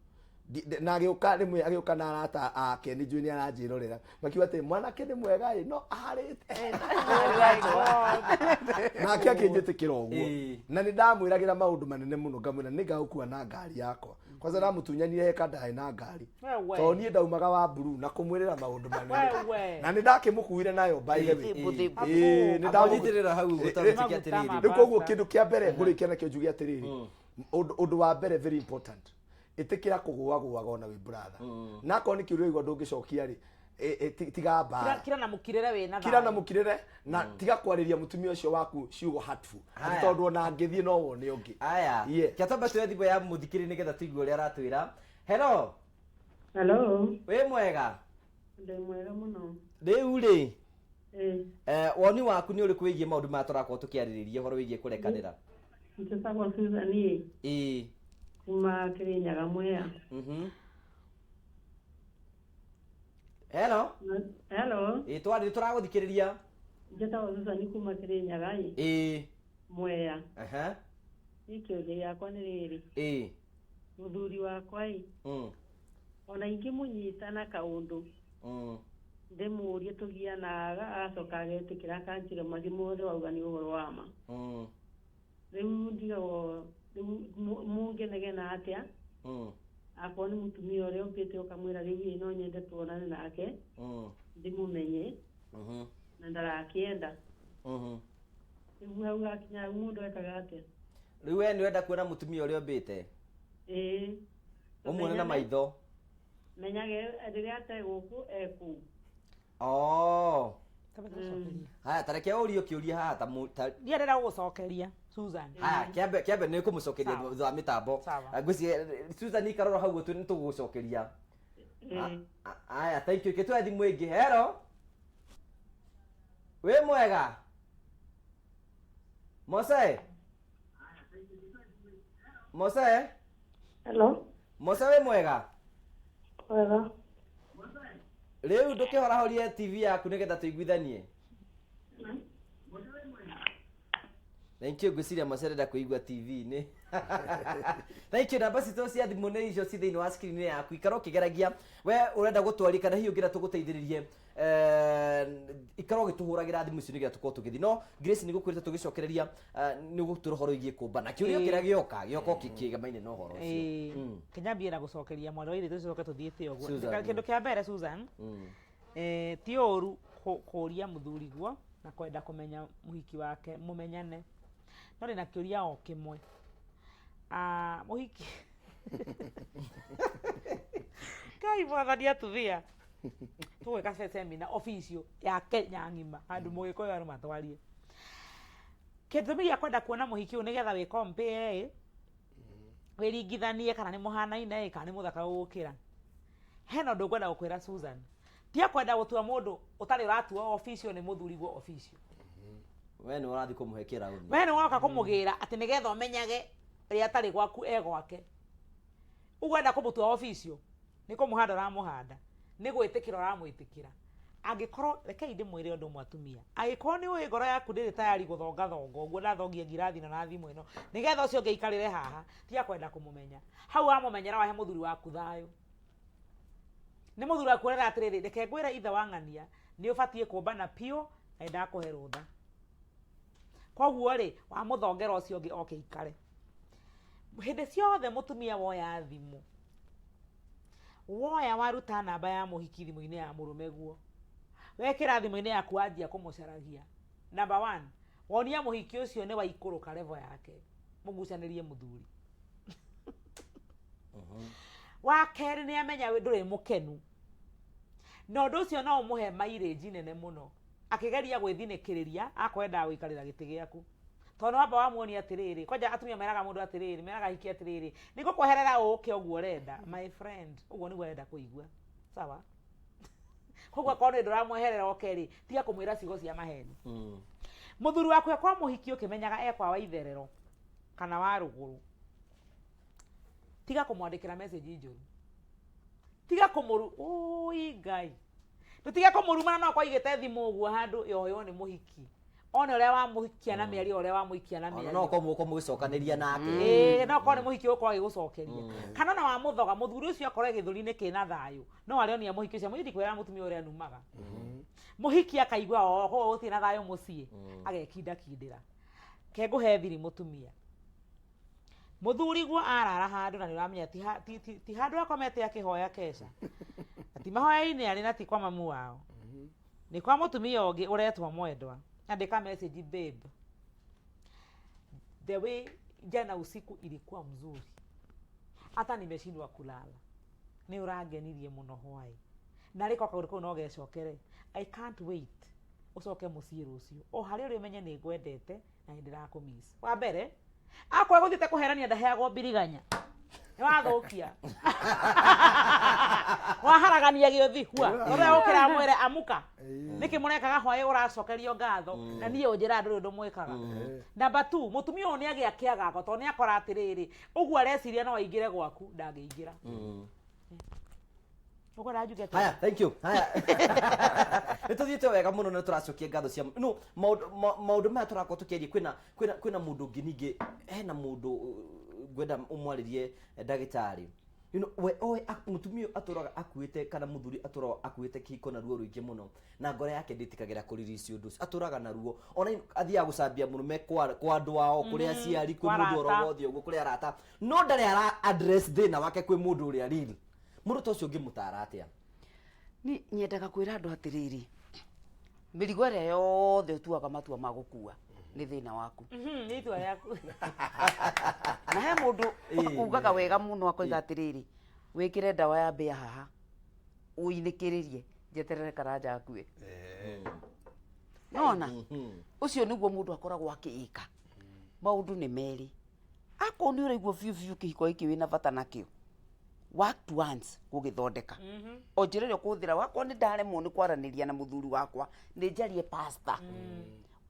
Na agĩũka rĩmwe, agĩũka na arata ake, nĩ njũĩ nĩ aranjĩrorera, makiuga atĩ mwanake nĩ mwega ĩ no aharĩte. Oh my God. Nake akĩnjĩtĩkĩra ũguo. Na nĩ ndamwĩragĩra maũndũ manene mũno, ngamwĩra nĩ ngagũkua na ngari yakwa. Kwanza ndamũtunyanire he kandaĩ na ngari, Wewe. tondũ niĩ ndaumaga wa blue na kũmwĩrĩra maũndũ manene. Wewe. Na nĩ ndakĩmũkuire nayo by the way. Thimbu, thimbu. Ĩĩ, nĩ Nyitĩrĩra hau ũguo tondũ Maguta tuge atĩrĩrĩ. ma- Rĩu koguo kĩndũ kĩa mbere ngũrĩkia nakĩo njuge atĩrĩrĩ, ũndũ wa mbere very important, ĩtĩkĩra kũgũagũaga ona wĩ brother, na akorwo nĩ kĩũria ũigua ndũngĩcokia rĩ, tiga mbara. Kira na mũkirĩre wĩna Kira na thayũ. mũkirĩre, na tiga kwarĩria mũtumia ũcio waku ciugo hurtful, atĩ Haya. tondũ ona angĩthiĩ no wone ũngĩ. Aya. Kia twambe tuoe thimũ ya mũthikĩrĩria nĩgetha tũigue ũrĩa aratwĩra. Hello. Hello. Wĩ mwega? Ndĩ mwega mũno. Rĩu rĩ, woni waku nĩ ũrĩkũ wĩgiĩ maũndũ maya tũrakorwo tũkĩarĩrĩria, ũhoro wĩgiĩ kũrekanĩra? Njĩtagwo Susan ĩ kuma Kĩrĩnyaga, Mwea. Hello. Hello. Ĩĩ, twarĩ tũragũthikĩrĩria. Njĩtagwo Susan kuma Kĩrĩnyaga ĩ Mwea. Niĩ kĩũria gĩakwa nĩ rĩrĩ, mũthuri wakwa ĩ, ona ingĩmũnyita na kaũndũ, ndĩmũrie tũgianaga, agacoka agetĩkĩra akanjĩra macio mothe wauga nĩ ũhoro wa ma. Rĩu ndigagwo rĩu mũngĩnegena atĩa akorwo nĩ mũtumia ũrĩa ũkĩte ũkamwĩra rĩu ĩ no nyende tuonane nake, ndĩmũmenye, na ndarakĩenda. Rĩu hau hakinya hau mũndũ ekaga atĩa? Rĩu we nĩ ũrenda kuona mũtumia ũrĩa ũmbĩte? Ĩĩ. Ũmuone na maitho? Menyage rĩrĩa ate gũkũ e kũu. Oh. Haya, ta reke ũrio kĩũria haha ta Ndiĩ ndĩrenda gũgũcokeria Susan. Haya, kĩambe nĩ kũmũcokeria Sawa. thutha wa mĩtambo. Sawa. Ah, ngwĩciria Susan ikarora hau ũguo nĩ tũgũgũcokeria. Ĩĩ. Aya, thank you. Kĩtũe thimũ ĩngĩ. Hello, wĩ mwega Mose? Mose? Hello. Mose, wĩ mwega? Wega. Rĩu ndũkĩhorahorie TV yaku nĩgetha tũiguithanie. Thank you. Ngwĩciria Mose arenda kũigua TV-inĩ. Thank you. Namba citũ cia thimũ nĩ icio ci thĩinĩ wa screen yaku. Ikara ũkĩgeragia we ũrenda gũtwaria kana hihi ũngĩenda tũgũteithĩrĩrie, ikara ũgĩtũhũragĩra thimũ icio nĩgetha tũkorwo tũgĩthiĩ. No Grace nĩ gũkwĩrĩte tũgĩcokereria, nĩ ũgũtwĩra ũhoro wĩgiĩ kũmba na kĩũria kĩrĩa gĩoka gĩoka kĩgemaine na ũhoro ũcio. Kĩnyambie na gũcokeria mwarĩ wa ithe, tũcoke tũthiĩte ũguo. Susan. Kĩndũ kĩa mbere, Susan, ti ũru kũria mũthuriguo na kwenda kũmenya mũhiki wake, mũmenyane. No ndĩna kĩũria o kĩmwe. Ah, mũhiki Ngai mwathani atumia tũgwĩka semina official ya Kenya ng'ima handũ mũgĩkũyũ andũ matwarie kĩtũmi gĩa kwenda kuona mũhiki ũyũ nĩgetha wĩ compare ĩ wĩringithanie kana nĩ mũhanaine ĩ kana nĩ mũthaka gũgũkĩra. Hena ũndũ ngwenda gũkwĩra Susan, tiga kwenda gũtua mũndũ ũtarĩ ũratuo official nĩ mũthuriguo official. We nĩ ũrathiĩ kũmũhe kĩraũni. We nĩ woka kũmũgĩra atĩ nĩgetha ũmenyage rĩrĩa atarĩ gwaku e gwake. Ũguo wenda kũmũtua official nĩ kũmũhanda ũramũhanda, nĩ gwĩtĩkĩra ũramwĩtĩkĩra. Angĩkorwo, rekei ndĩmwĩre ũndũ ũmwe atumia, angĩkorwo nĩ ũĩ ngoro yaku ndĩrĩ tayari gũthongathonga ũguo ndathongie ngirathi ĩno na thimũ ĩno nĩgetha ũcio ũngĩ aikarĩre haha, tiga kwenda kũmũmenya. Hau wamũmenyera wahe mũthuri waku thayũ. Nĩ mũthuri waku ũrera atĩrĩrĩ, reke ngwĩre ithe wa ng'ania, nĩ ũbatiĩ kũmbana piũ na nĩ ndakũhe rũtha. Koguo rĩ, wamũthongera ũcio ũngĩ oke aikare. Hĩndĩ ciothe mũtumia woya thimũ, woya waruta namba ya mũhiki thimũ-inĩ ya mũrũme guo, wekĩra thimũ-inĩ yaku wanjia kũmũcaragia. Number one, wonia mũhiki ũcio nĩ waikũrũka level yake, mũgucanĩrie mũthuri. Wa kerĩ nĩ amenya ndũrĩ mũkenu, na ũndũ ũcio no ũmũhe mileage nene mũno akĩgeria gwĩthinĩkĩrĩria akorwo endaga gũikarĩra gĩtĩ gĩaku. Tondũ nĩ wamba wamuonia atĩrĩrĩ, kwanja atumia meraga mũndũ atĩrĩrĩ, meraga ahiki atĩrĩrĩ, nĩ ngũkweherera ũke ũguo ũrenda, my friend, ũguo nĩguo arenda kũigua. Sawa? Koguo akorwo nĩ ndũramweherera oke rĩ, tiga kũmwĩra ciugo cia maheni. Mũthuri waku e kwa mũhiki ũkĩmenyaga e kwa Waitherero kana wa Rũgũrũ, tiga kũmwandĩkĩra message njũru. Tiga kũmũru, ũi Ngai. Ndũtige kũmũrumana no kwaigĩte thimũ ũguo handũ yoywo nĩ mũhiki. One ũrĩa wamũhikia na mĩario, ũrĩa wamũikia na Ona mĩario. no korwo mũgũkorwo mũgĩcokanĩria nake. Ĩĩ, no korwo nĩ mũhiki ũgũkorwo agĩgũcokeria. Kana ona wamũthoga, mũthuri ũcio akorwo e gĩthũri-inĩ kĩna thayũ, no arĩonia mũhiki ũcio, mũhiki ndikwĩraga mũtumia ũrĩa anumaga. Mũhiki akaigua o, koguo gũtirĩ na thayũ mũciĩ, agekindakindĩra. Ke ngũhe thiri mũtumia. Mũthuri guo arara handũ na nĩ ũramenya ti handũ akomete akĩhoya keca. Na ti mahoya-inĩ arĩ na ti kwa mamu wao. Nĩ kwa mũtumia ũngĩ ũretwo mwendwa. Andĩka message, babe. The way jana usiku ilikuwa mzuri. Hata nimeshindwa kulala. Nĩ ũrangenirie mũno hwaĩ. Na rĩko kaũndũ kau no gecokere. I can't wait. Ũcoke mũciĩ rũciũ. O harĩa ũrĩ ũmenye nĩ ngwendete na nĩ ndĩrakũmiss. Wa mbere, akorwo gũthiĩte kũherania ndaheagwo mbiriganya. Nĩ wathũkia. Waharagania gĩũthi hua. Ũrĩa ũkĩra mwĩre amuka. Nĩkĩ mũrekaga hwaĩ ũracokerio ngatho na niĩ ũnjĩraga ndũrĩ ũndũ mwĩkaga. Number 2, mũtumia ũyũ nĩ agĩa kĩagago tondũ nĩ akora atĩrĩrĩ, ũguo areciria no aingĩre gwaku, ndangĩingĩra. Ũkwenda njuge atĩa? Haya, thank you. Haya. Nĩ tũthiĩte wega mũno na tũracokia ngatho cia no maũndũ maya tũrakorwo tũkĩaria kwĩna mũndũ ũngĩ ningĩ hena mũndũ ngwenda ũmwarĩrie ndagĩtarĩ. You know, we oe mũtumia ũyũ atũraga akuĩte kana mũthuri atũraga akuĩte kĩhiko na ruo rũingĩ mũno na ngoro yake ndĩtĩkagĩra kũririci ũndũ ũcio, atũraga na ruo ona athiaga gũcambia mũrũme kwa andũ ao, kũrĩ aciari, kwĩ Kwa mũndũ oro arata. wothe ũguo, kũrĩ arata, no ndarĩ ara address thĩna wake kwĩ mũndũ ũrĩa real. Mũndũ ta ũcio ũngĩmũtara atĩa? Ni nyendaga kwĩra andũ atĩrĩrĩ, mĩrigo ĩrĩa yothe ũtuaga matua ma gũkua nĩ thĩna waku. Nĩ itua rĩaku. Na he mũndũ ugaga wega mũno akoiga atĩrĩrĩ, wĩkĩre ndawa ya mbĩa haha, ũinĩkĩrĩrie, njeterere karanja akue. Nona? Ũcio nĩguo mũndũ akoragwo akĩĩka. Maũndũ nĩ merĩ. Akorwo nĩ ũraigua biũ biũ kĩhiko gĩkĩ wĩna bata nakĩo, work towards gũgĩthondeka. O njĩra ĩrĩa ũkũhũthĩra, wakorwo nĩ ndaremwo nĩ kwaranĩria na mũthuri wakwa, nĩ njarie pastor.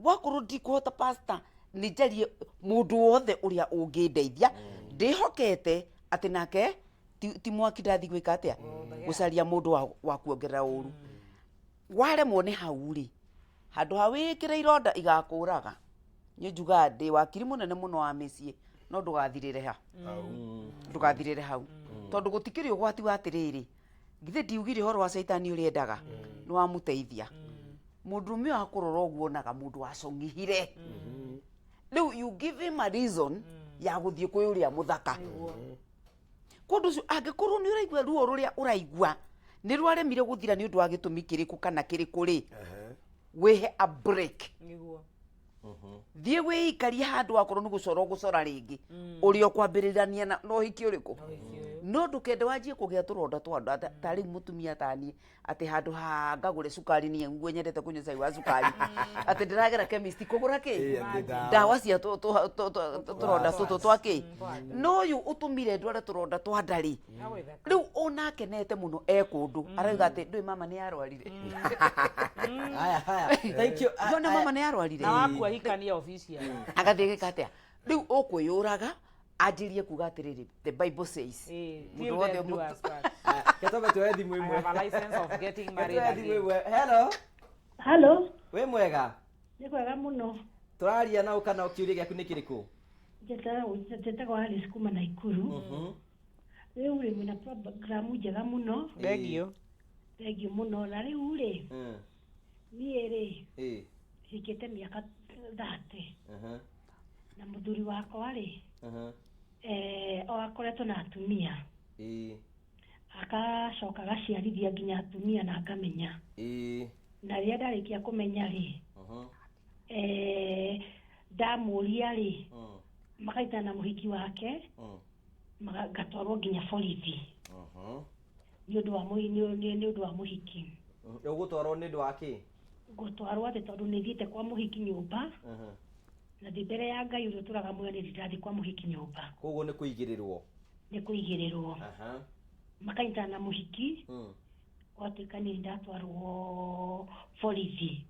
Wakorwo ndikũhota pastor, nĩ njarie mũndũ wothe ũrĩa ũngĩndeithia, ndĩhokete atĩ nake ti mwaki ndathiĩ gwĩka atĩa, gũcaria mũndũ wa kuongerera ũru. Waremwo nĩ hau rĩ, handũ ha wĩkĩre ironda igakũraga, niĩ njugaga ndĩ wakiri mũnene mũno wa mĩciĩ, no ndũgathirĩre ha? Ndũgathirĩre hau. Tondũ gũtikĩrĩ ũgwati wa atĩrĩrĩ, githĩ ndiugire ũhoro wa caitani ũrĩa endaga, nĩ wamũteithia. Mũndũrũme ũyũ akũrora ũguo onaga mũndũ wacong'ihire. Rĩu you give him a reason ya gũthiĩ kwĩ ũrĩa mũthaka. Kũndũ ũcio angĩkorwo nĩ ũraigua ruo rũrĩa ũraigua nĩ rwaremire gũthira nĩ ũndũ wa gĩtũmi kĩrĩkũ kana kĩrĩkũ rĩ, wĩhe a break. Nĩguo. Thiĩ wĩikarie handũ wakorwo nĩ gũcora ũgũcora rĩngĩ ũrĩa ũkwambĩrĩrania na ũhiki ũrĩkũ, no ndũkende wanjie kũgĩa tũronda twa nda ta rĩu mũtumia taniĩ atĩ handũ ha ngagũre cukari niĩ nguo nyendete kũnyua cai wa cukari, atĩ ndĩragera chemist kũgũra kĩ? Ĩ, atĩ ndawa. Ndawa cia tũronda tũtũ twa kĩ, no ũyũ ũtũmire ndware tũronda twa nda rĩ, rĩu ona akenete mũno e kũndũ arauga atĩ ndũĩ mama nĩ arwarire. Haya haya, thank you. Ndona mama nĩ arwarire. Na wakua hikania official. Agathiĩ gĩka atĩa rĩu ũkwĩyũraga anjĩrie kuga atĩrĩrĩ, the Bible says mũndũ wothe Ketome tuoe thimũ I ĩmwe. Have a license of getting married Tuoe thimũ again. ĩmwe. Hello. Halo. Wĩ mwega? Nĩ kwega mũno. Tũraria na ũkana, kĩũria gĩaku nĩ kĩrĩkũ? Njĩtagwo Alice kuma Naikuru. Rĩu rĩ, mwĩna programu njega mũno. Thank you. Thengiũ mũno. Na rĩu rĩ, niĩ rĩ, hikĩte mĩaka 30 na mũthuri wakwa rĩ, o akoretwo na atumia, agacoka agaciarithia nginya atumia na ngamenya. Na rĩrĩa ndarĩkia kũmenya rĩ, ndamũria rĩ, makaitana na mũhiki wake, ngatwarwo nginya borithi nĩ ũndũ wa nĩ ũndũ wa mũhiki. Ũgũtwarwo nĩ ũndũ wa kĩ? Ngũtwarwo atĩ tondũ nĩ thiĩte kwa mũhiki nyũmba, na ndĩ mbere ya Ngai ũrĩa ũtũraga muoyo nĩ ndathiĩ kwa mũhiki nyũmba. Koguo nĩ kũigĩrĩrwo. Nĩ kũigĩrĩrwo. Makanyitana na mũhiki, gwatuĩka niĩ ndatwarwo borithi.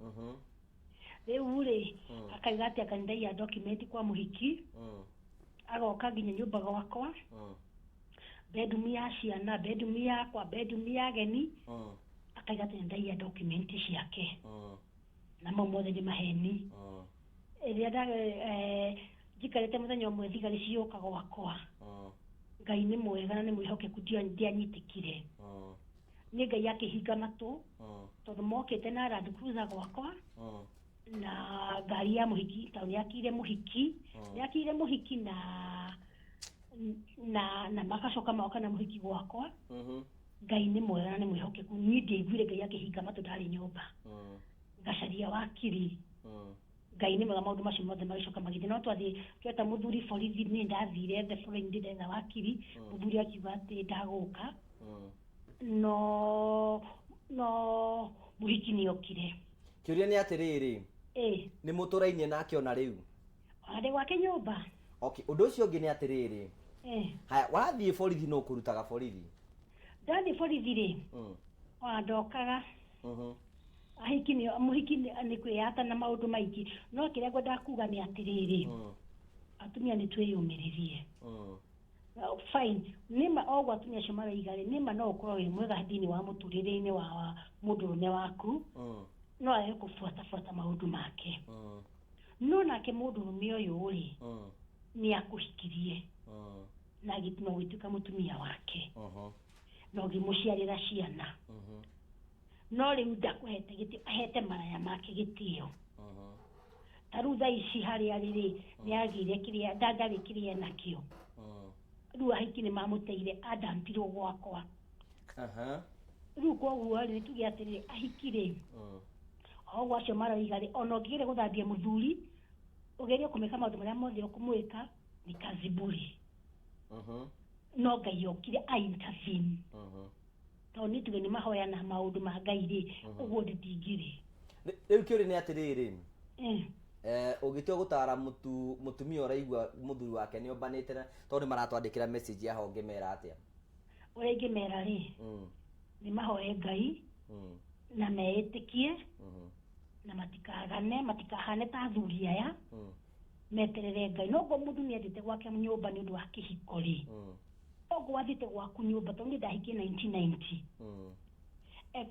Rĩu rĩ, akauga atĩ anga nĩndaiya document kwa mũhiki. Agoka nginya nyũmba gwakwa, bedroom ya ciana, bedroom yakwa, bedroom ya ageni, akauga atĩ nĩndaiya document ciake. Na mau mothe nĩ maheni. Rĩrĩa njikarĩte mũthenya ũmwe thigari cigĩũka gwakwa, Ngai nĩ mwega na nĩ mwĩhokeku, ndianyitĩkire. Nĩ Ngai akĩhinga matũ, tondũ mokĩte na Land Cruiser gwakwa na ngari ya mũhiki, tondũ nĩ akĩire mũhiki, nĩ akĩire mũhiki na magacoka moka na mũhiki gwakwa. Ngai nĩ mwega na nĩ mwĩhokeku, niĩ ndiaiguire. Ngai akĩhinga matũ, ndarĩ nyũmba ngacaria wakiri. Ngai nĩ mwega, maũndũ macio mothe magĩcoka magĩthiĩ. No twathiĩ tweta mũthuri borithi, niĩ ndathire the following day ndetha wakiri, mũthuri akiuga atĩ ndagũka, no mũhiki nĩ okire. Kĩũria nĩ atĩrĩrĩ, ĩ nĩ mũtũrainie nake ona rĩu? Ona ndĩ gwake nyũmba. Okay, ũndũ ũcio ũngĩ nĩ atĩrĩrĩ, haya, wathiĩ borithi no kũrutaga borithi? Ndathiĩ borithi rĩ, ona ndokaga. Ahiki nĩ mũhiki nĩ kwĩyata na maũndũ maingĩ, no kĩrĩa ngwendaga kuga nĩ atĩrĩrĩ, atumia nĩ twĩyũmĩrĩrie. Fine, nĩma oguo atumia acio maroiga rĩ, nĩma no ũkorwo wĩ mwega thĩinĩ wa mũtũrĩre-inĩ wa mũndũrũme waku, no arege kũbuatabuata maũndũ make. No nake mũndũrũme ũyũ rĩ, nĩ akũhikirie na na ũgĩtuĩka mũtumia wake na ũgĩmũciarĩra ciana, no rĩu ndakũhete gĩtĩo, ahete maraya make gĩtĩo. Ta rĩu thaa ici harĩa arĩ rĩ, nĩ agĩire kĩrĩa ndarĩ kĩrĩa enakĩo. Rĩu ahiki nĩ mamũteire, andampiirwo gwakwa. Rĩu koguo rĩ, tuge atĩrĩrĩ, ahiki rĩ, o ũguo acio maroiga rĩ, ona ũngĩgeria gũthambia mũthuri, ũgerie kũmĩka maũndũ marĩa mothe ũkũmwĩka, ni kazi bure. No Ngai okire a intervene, tondũ nĩ tuge nĩ mahoya na maũndũ ma Ngai rĩ, ũguo ndĩtingĩrĩ. Rĩu kĩũria nĩ atĩrĩrĩ, ũngĩtua gũtara mũtumia ũraigua mũthuri wake nĩ ombanĩte, na tondũ nĩ maratwandĩkĩra message ya ũngĩmera atĩa? Ũrĩa ingĩmera rĩ, nĩ mahoe Ngai na meĩtĩkie na matikagane, matikahane ta athuri aya, meterere Ngai. No ngo mũndũ nĩ athiĩte gwake nyũmba nĩ ũndũ wa kĩhiko rĩ, ogo wathiĩte gwaku nyũmba, tondũ niĩ ndahikie 1990.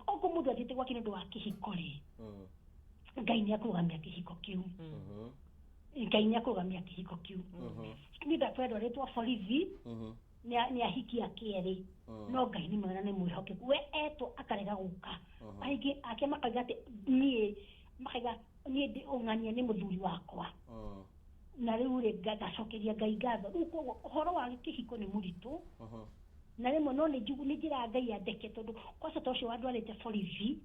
Ogo mũndũ athiĩte gwake nĩ ũndũ wa kĩhiko rĩ, Ngai nĩ akũrũgamia kĩhiko kĩu. Ngai nĩ akũrũgamia kĩhiko kĩu. Niĩ ndakwenda rĩtwa borithi nĩ ahiki a kerĩ, no Ngai nĩ mwega na nĩ mwĩhokeku. We etwo akarega gũka, aingĩ ake makauga atĩ niĩ, makauga niĩ ndĩ ũng'ania nĩ mũthuri wakwa. Na rĩu rĩ, ngacokeria Ngai ngatho. Rĩu koguo ũhoro wa kĩhiko nĩ mũritũ na rĩmwe, no nĩ njĩraga Ngai andeke, tondũ kwaca ta ũcio wandwarĩte borithi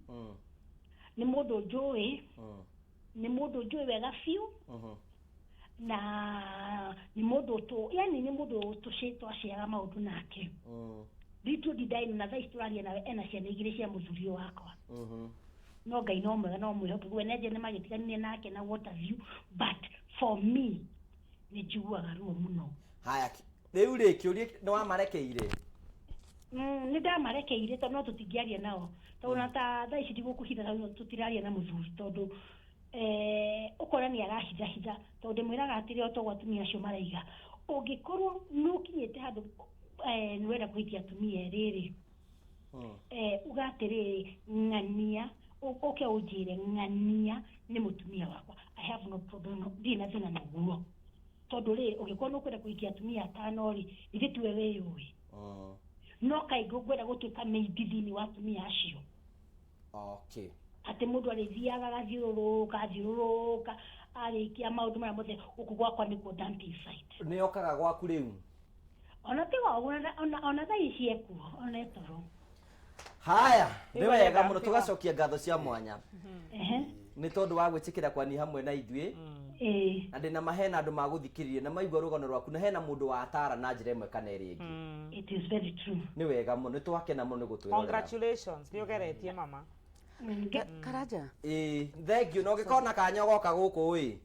nĩ mũndũ njũĩ. Nĩ mũndũ njũĩ wega biũ na nĩ mũndũ tũ yani nĩ mũndũ twaciaga maũndũ nake. Little did I know, na thaa ici tũraria nawe ena ciana igĩrĩ cia mũthuri ũyũ wakwa. No Ngai no mwega, no mwĩhokeku. We nenje nĩ magĩtiganire nake na what have you, but for me nĩ njiguaga ruo mũno. Haya, rĩu rĩ, kĩũria nĩ wamarekeire? Nĩ ndamarekeire tondũ no tũtingĩaria nao, tondũ na ta thaa ici ndigũkũhitha, tondũ tũtiraria na mũthuri, tondũ ũkona nĩ arahithahitha, tondũ ndĩmwĩraga atĩrĩ, o toguo atumia acio maraiga, ũngĩkorwo nĩ ũkinyĩte handũ nĩ ũrenda kũhikia atumia erĩ rĩ, uga atĩrĩrĩ, ng'ania ũke ũnjĩre ng'ania nĩ mũtumia wakwa, I have no problem, no, ndirĩ na thĩna naguo, tondũ rĩ, ũngĩkorwo nĩ ũkwenda kũhikia atumia atano rĩ, ithuĩ tiwe wĩyũĩ. No kaingĩ ũngwenda gũtuĩka maid thĩinĩ wa atumia acio. Atĩ mũndũ arĩthiaga agathiũrũrũka athiũrũrũka, arĩkia maũndũ marĩa mothe, gũkũ gwakwa nĩkuo dumping site. Nĩ okaga gwaku rĩu? Ona tiga ũguo, ona thaa ici ekuo, ona etoro. Haya, nĩ wega mũno, tũgacokia ngatho cia mwanya nĩ tondũ wa gwĩtĩkĩra kwani hamwe na ithuĩ. Na ndĩna ma hena andũ magũthikĩrĩria na maigua rũgano rwaku, na hena mũndũ watara na njĩra ĩmwe kana ĩrĩa ĩngĩ. It is very true. Nĩ wega mũno, nĩ twakena mũno nĩ gũtwĩrorera. Congratulations, nĩ ũgeretie mama. Karanja. Ĩĩ, thank you, na ũngĩkona kanya ũgoka gũkũ ĩ.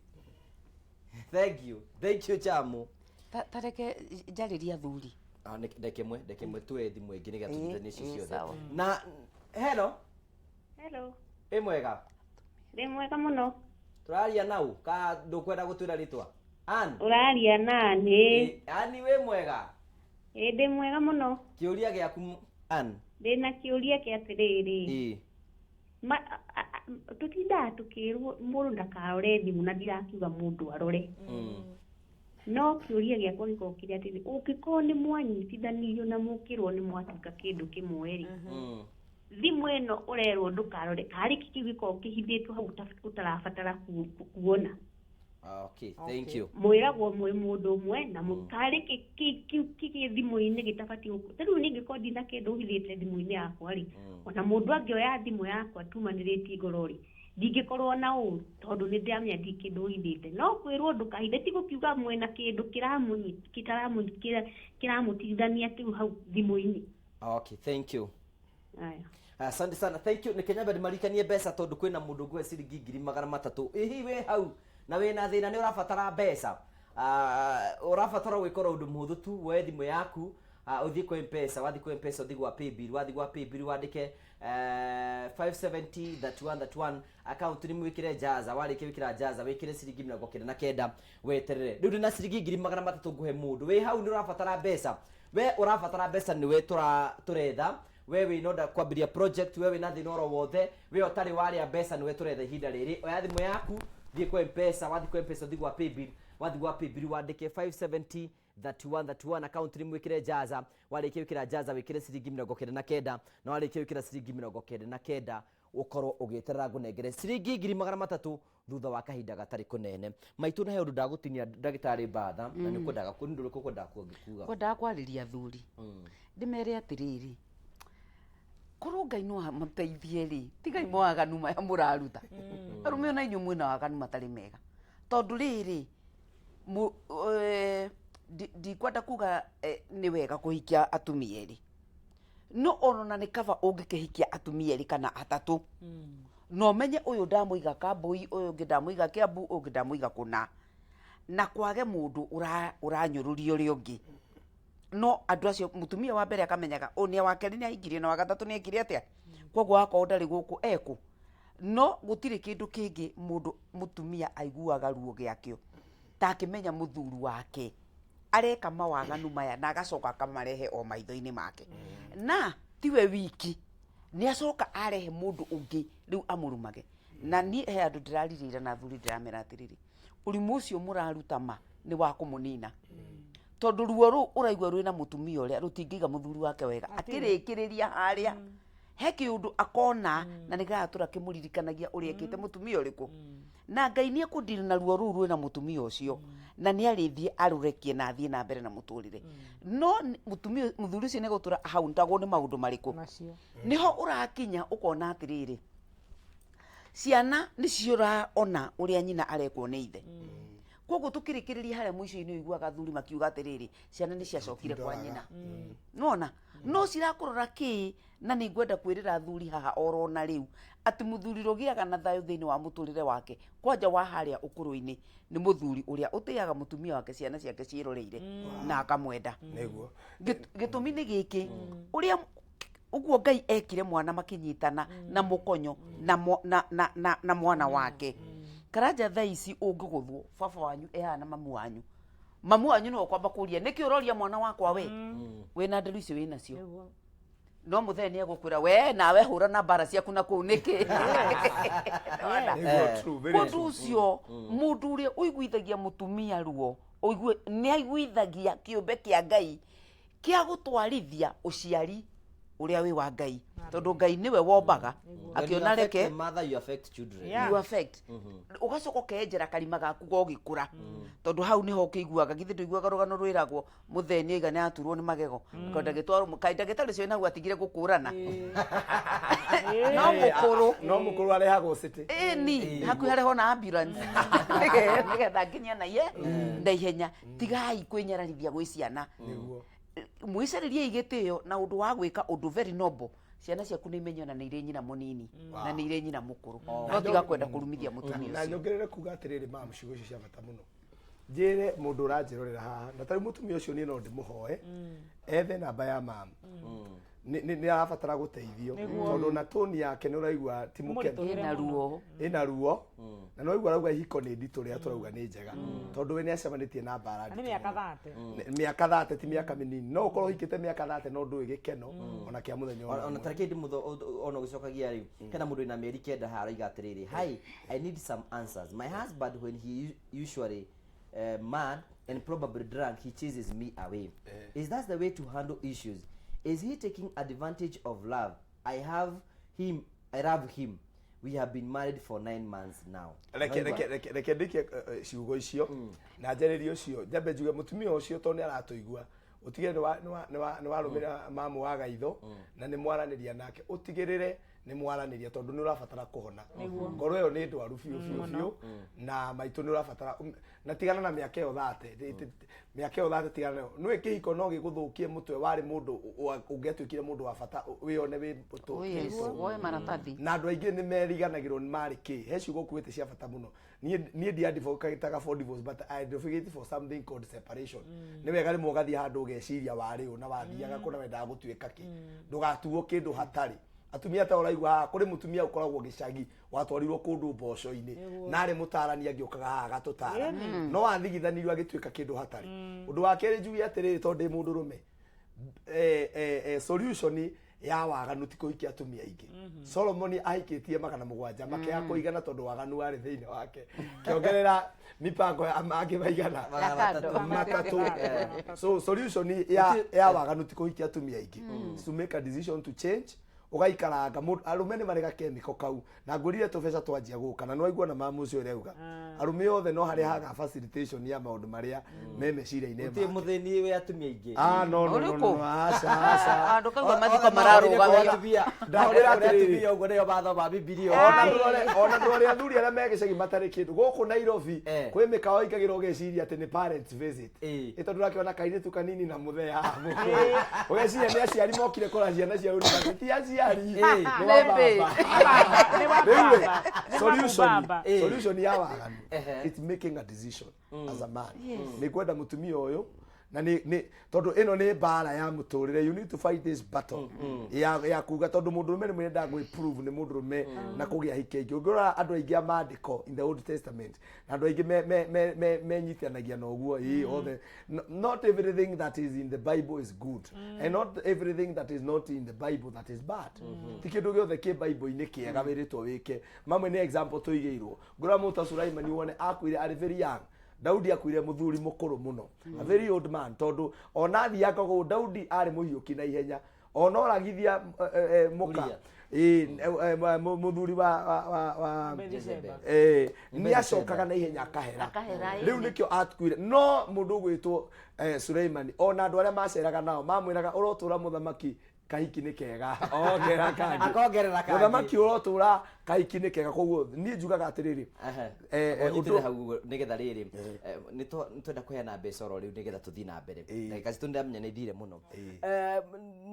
Thank you, thank you, Chamu. Ta reke njarĩrie athuri. Ah, ndeke ĩmwe, ndeke ĩmwe, tuoe thimũ ĩngĩ nĩgetha tũnyitanie icio ciothe. Sawa. Na hello. Hello. Ĩ mwega? Ndĩ mwega mũno. Tũraria nau ka ndũkwenda gũtwĩra rĩtwa? Ann. Ũraria na nĩ. Ĩ, Ann, wĩ mwega? Ĩ, ndĩ mwega mũno. Kĩũria gĩaku, Ann. Ndĩna kĩũria kĩa atĩrĩrĩ. Tũtindaga tũkĩrwo mũndũ ndakarore thimũ, na ndirakiuga mũndũ arore. No kĩũria gĩakwa gĩkoragwo kĩrĩ atĩrĩ, ũngĩkorwo nĩ mwanyitithanirio na mũkĩrwo nĩ mwatuĩka kĩndũ kĩmwe rĩ, thimũ ĩno ũrerwo ndũkarore, karĩ kĩ kĩu gĩkoragwo kĩhithĩtwo hau ũtarabatara kuona? Okay, thank you. Mwĩragwo mwĩ mũndũ ũmwe na karĩ kĩ kĩu kĩ thimũ-inĩ gĩtabatiĩ gũkorwo. Ta rĩu niĩ ingĩkorwo ndina kĩndũ hithĩte thimũ-inĩ yakwa rĩ, ona mũndũ angĩoya thimũ yakwa tumanĩrĩtie ngoro rĩ, ndingĩkorwo na ũru, tondũ nĩ ndĩramenya ndirĩ kĩndũ hithĩte. No kwĩrwo ndũkahithe ti gũkiuga mwĩna kĩndũ kĩramũtigithania kĩu hau thimũ-inĩ. Okay, thank you. Aya. Asante sana, thank you. Nĩkĩnyambe ndĩmarikanie mbeca, tondũ kwĩna mũndũ ngũhe ciringi 300,000. Ĩhi, wĩ hau na wĩna thĩna, nĩ ũrabatara mbeca, ũrabatara gwĩkora ũndũ mũhũthũ tu, woe thimũ yaku, ũthiĩ kwa M-Pesa. Wathiĩ kwa M-Pesa, ũthiĩ gwa paybill. Wathiĩ gwa paybill, wandĩke 570 31 31, account nĩ mwĩkĩre Jaza. Warĩkia gwĩkĩra Jaza, wĩkĩre ciringi 99, weterere. Rĩu ndĩna ciringi 300,000 ngũhe mũndũ wĩ hau nĩ ũrabatara mbeca. We ũrabatara mbeca, nĩwe tũretha. We wĩna ũnda kwambĩrĩria project, we wĩna thĩna oro wothe, we ũtarĩ warĩa mbeca, nĩwe tũretha ihinda rĩrĩ. Oya thimũ yaku, thiĩ kwa M-Pesa. Wathiĩ kwa M-Pesa, ũthiĩ gwa paybill. Wathiĩ gwa paybill, wandĩke 570 31 31, account nĩ mwĩkĩre Jaza. Warĩkia gwĩkĩra Jaza, wĩkĩre ciringi 99, na warĩkia gwĩkĩra ciringi 99, ũkorwo ũgĩeterera ngũnengere ciringi 300,000 thutha wa kahinda gatarĩ kũnene. Maitũ, na he ũndũ ndagũtinia ndagĩtarĩ Mbatha, na nĩ ũkwendaga nĩ ũndũ ũrĩkũ ũkwendaga kuuga? Kwendaga kwarĩria athuri, ndĩmere atĩrĩrĩ, korwo Ngai no amateithie rĩ, tigai mawaganu maya mũraruta. Arũme, ona inyuĩ mwĩna waganu matarĩ mega, tondũ rĩrĩ ndikwenda kuga nĩ wega kũhikia atumia erĩ, no ona nĩ kaba ũngĩkĩhikia atumia erĩ kana atatũ, na ũmenye ũyũ ndamũiga Kambui, ũyũ ũngĩ ndamũiga Kiambu, ũyũ ũngĩ ndamũiga kũna, na kwage mũndũ ũranyũrũria ũrĩa ũngĩ. No andũ acio, mũtumia wa mbere akamenyaga ũyũ nĩ wa kerĩ, nĩ ahikirie, na wa gatatũ nĩ ekire atĩa, koguo wakorwo ndarĩ gũkũ ekũ. No gũtirĩ kĩndũ kĩngĩ mũndũ mũtumia aiguaga ruo gĩakĩo ta akĩmenya mũthuri wake areka mawaganu maya, na agacoka akamarehe o maitho-inĩ make, na tiwe wiki, nĩ acoka arehe mũndũ ũngĩ rĩu amũrumage. Na niĩ he andũ ndĩrarirĩra na athuri, ndĩramera atĩrĩrĩ, ũrimũ ũcio mũraruta ma nĩ wa kũmũnina, tondũ ruo rũu ũraigua rwĩna mũtumia ũrĩa rũtingĩiga mũthuri wake wega. Akĩrĩkĩrĩria harĩa he kĩũndũ akona na nĩ gagatũra kĩmũririkanagia ũrĩa ekĩte mũtumia ũrĩkũ, na Ngai nĩ ekũndiri na ruo rũu rwĩna mũtumia ũcio, na nĩ arĩthiĩ arũrekie na athiĩ na mbere na mũtũrĩre. No mũtumia, mũthuri ũcio nĩ egũtũra ahauntagwo nĩ maũndũ marĩkũ? Macio. Nĩho ũrakinya ũkona atĩrĩrĩ, Ciana nĩ ciũraona ũrĩa nyina arekwo nĩ ithe. Koguo tũkĩrĩkĩrĩria harĩa mũico-inĩ, ũiguaga athuri makiuga atĩrĩrĩ, ciana nĩ ciacokire kwa nyina. Nona no cirakũrora kĩ? Na nĩ ngwenda kwĩrĩra athuri haha orona rĩu atĩ mũthuri rũgĩaga na thayũ thĩinĩ wa mũtũrĩre wake, kwanja wa harĩa ũkũrũ-inĩ, nĩ mũthuri ũrĩa ũtĩaga mũtumia wake ciana ciake ciĩroreire na akamwenda. Nĩguo. Gĩtũmi nĩ gĩkĩ, ũrĩa ũguo Ngai ekire mwana makĩnyitana na mũkonyo na, na, na, na, na mwana wake. Karanja, thaa ici ũngĩgũthwo, baba wanyu ehana mamu wanyu, mamu wanyu nĩwe ũkwamba kũria, nĩkĩ ũroria mwana wakwa? We wĩna nderu icio wĩ nacio. No mũthee nĩ egũkwĩra, we nawe hũra na mbara ciaku na kũu nĩkĩ. Nĩwona? Nĩguo, true, very Ũndũ true. ũcio, mũndũ ũrĩa ũiguithagia mũtumia ruo, ũigue nĩ aiguithagia kĩũmbe kĩa Ngai kĩa gũtwarithia ũciari ũrĩa wĩ wa Ngai, tondũ Ngai nĩwe wombaga akĩona reke. The mother, you affect children. You affect, ũgacoka ũkenjera karima gaku gogĩkũra, tondũ hau nĩho ũkĩiguaga. Githĩ ndũiguaga rũgano rwĩragwo mũthee nĩ oiga nĩ aturwo nĩ magego, mm. Ndagĩtwarwo kaĩ ndagĩtarĩ ũcio nau atigire gũkũrana no mũkũrũ. No mũkũrũ arehagwo city. Ĩni hakuhĩ harehwo na ambulance nĩgetha nginya na ye na ihenya. Tigai kwĩnyararithia gwĩ ciana. Nĩguo. Mwĩcarĩriei gĩtĩo na ũndũ wa gwĩka ũndũ very noble. Ciana ciaku nĩ imenye ona nĩ irĩ nyina mũnini na nĩ irĩ nyina mũkũrũ, no tiga kwenda kũrumithia mũtumia na ũcio. Nyongerere kuga atĩrĩrĩ, mam, ciugo icio cia bata mũno. Njĩre mũndũ ũranjĩrorera haha na tarĩu mũtumia ũcio, niĩ no ndĩmũhoe ethe namba ya mam. Nĩ arabatara gũteithio, tondũ na toni yake nĩ ũraigua ti mũkenu. Mũritũhĩre. Ĩna ruo. Ĩna ruo, na no igua arauga ihiko nĩ nditũ rĩrĩa tũrauga nĩ njega, tondũ we nĩ acemanĩtie na mbara Na nĩ nditũ mĩaka mũno. 30. Mĩaka 30 ti mĩaka mĩnini. No ũkorwo ũhikĩte mĩaka 30 no ndũĩ gĩkeno ona kĩa mũthenya ona Ona ũmwe. tareke ndĩ mũtho ona ũgĩcokagia rĩu, hena mũndũ wĩna mĩeri 9 haha arauga atĩrĩrĩ, "Hi, I need some answers. My husband, when he usually mad and probably drunk, he chases me away. Is that the way to handle issues? Is he taking advantage of love I have him? I love him. We have been married for 9 months now." Reke ndĩkie ciugo icio na njarĩrie ũcio. Njambe njuge mũtumia ũcio, tondũ nĩ aratũigua, ũtigĩrĩre nĩ warũmĩrĩra mamu wa gaitho na nĩ mwaranĩria nake. Ũtigĩrĩre nĩ mwaranĩria, tondũ nĩ ũrabatara kũhona. Ngoro ĩyo nĩ ndwaru biũ biũ biũ, na maitũ nĩ ũrabatara na tigana na mĩaka ĩyo 30, mĩaka ĩyo 30 tigana nayo. Nĩũĩ kĩhiko no gĩgũthũkie mũtwe. Warĩ mũndũ ũngĩatuĩkire mũndũ wa bata, wĩone wĩ Oh yes, woe maratathi. Na andũ aingĩ nĩ meriganagĩrwo nĩ marĩ kĩ. He ciugo kuĩte cia bata mũno. Niĩ ndi advocataga for divorce, but I advocate for something called separation. Nĩ wega rĩmwe ũgathiĩ handũ ũgeciria warĩ ũ na wathiaga kũ na wendaga gũtuĩka kĩ. Ndũgatuo kĩndũ hatarĩ. Atumia ta ũraigua haha, kũrĩ mũtumia ũkoragwo gĩcagi watwarirwo kũndũ mboco-inĩ na arĩ mũtarani, angĩũkaga haha agatũtara, no athigithanirio agĩtuĩka kĩndũ hatarĩ. Ũndũ wa kerĩ njuge atĩrĩrĩ, tondũ ndĩ mũndũrũme, solution ya waganu ti kũhikia atumia aingĩ. Solomoni ahikĩtie 700, makĩaga kũigana tondũ waganu warĩ thĩinĩ wake. Kĩongerera mipango ya mangĩ maigana? 300. 300. So solution ya waganu ti kũhikia atumia aingĩ. Is to make a decision to change. Ũgaikaranga arũme nĩ marĩ gakemiko kau na ngwĩrire tũbeca twanjia gũka na nĩwaigua na mamu ũcio ũrauga arũme othe no harĩa haga facilitation ya maũndũ marĩa me meciria-inĩ Gũtirĩ make. mũthĩni wĩ atumia aingĩ. Ah, no, no, no, no, no, aca, aca. Andũ kauga mathiko mararũgamio. Ndakwĩra atĩrĩrĩ. Atumia ũguo nĩo mathoma Bibilia. Ona ndũrore athuri arĩa me gĩcagi matarĩ kĩndũ gũkũ Nairobi. Kwĩ mĩkawa ingagĩrwo ũgeciria atĩ nĩ parents visit. Ĩ tondũ ũrakĩona kairĩtu kanini na mũthee haha mũkũrũ, ũgeciria nĩ aciari mokire kũrora ciana cia university. Ti aciari, nĩ wa Nĩ baba. Nĩ wa Rĩu rĩ, baba. Nĩ wa solution mũbaba. Solution ya waganu, it's making a decision as a man. Nĩ kwenda mũtumia ũyũ na nĩ tondũ ĩno nĩ mbara ya mũtũrĩre. You need to fight this battle ya kuga, tondũ mũndũrũme nĩ mwendaga gwĩ prove nĩ mũndũrũme na kũgĩa hiki aingĩ. Ũngĩrora andũ aingĩ a maandĩko in the Old Testament na andũ aingĩ menyitanagia na ũguo ĩ othe. Not everything that is in the Bible is good, and not everything that is not in the Bible that is bad. Ti kĩndũ gĩothe kĩ Bible-inĩ kĩega wĩrĩtwo wĩke. Mamwe nĩ example tũigĩirwo. Ngũra mũta Sulaimani, wone akuire arĩ very young. Daudi akuire mũthuri mũkũrũ mũno, a very old man, tondũ ona athiaga kũu Daudi arĩ mũhiũki na ihenya, ona oragithia mũka. Uria. Ĩ, mũthuri wa Bathsheba. Nĩ acokaga na ihenya akahera. Akahera, ĩĩ. Rĩu nĩkĩo akuire. No mũndũ ũgwĩtwo Suleimani, ona andũ arĩa maceraga nao mamwĩraga, ũrotũra mũthamaki. Kahiki nĩ kega, ongerera kangĩ. Akongerera kangĩ. Mũthamaki ũrotũra kahiki nĩ kega. Koguo niĩ njugaga atĩrĩrĩ, Ũnyitĩre hau ũguo nĩgetha rĩrĩ, nĩ twenda kũheana mbeca oro rĩu nĩgetha tũthiĩ na mbere. Ndagĩka citũ nĩndamenya nĩ ithire mũno.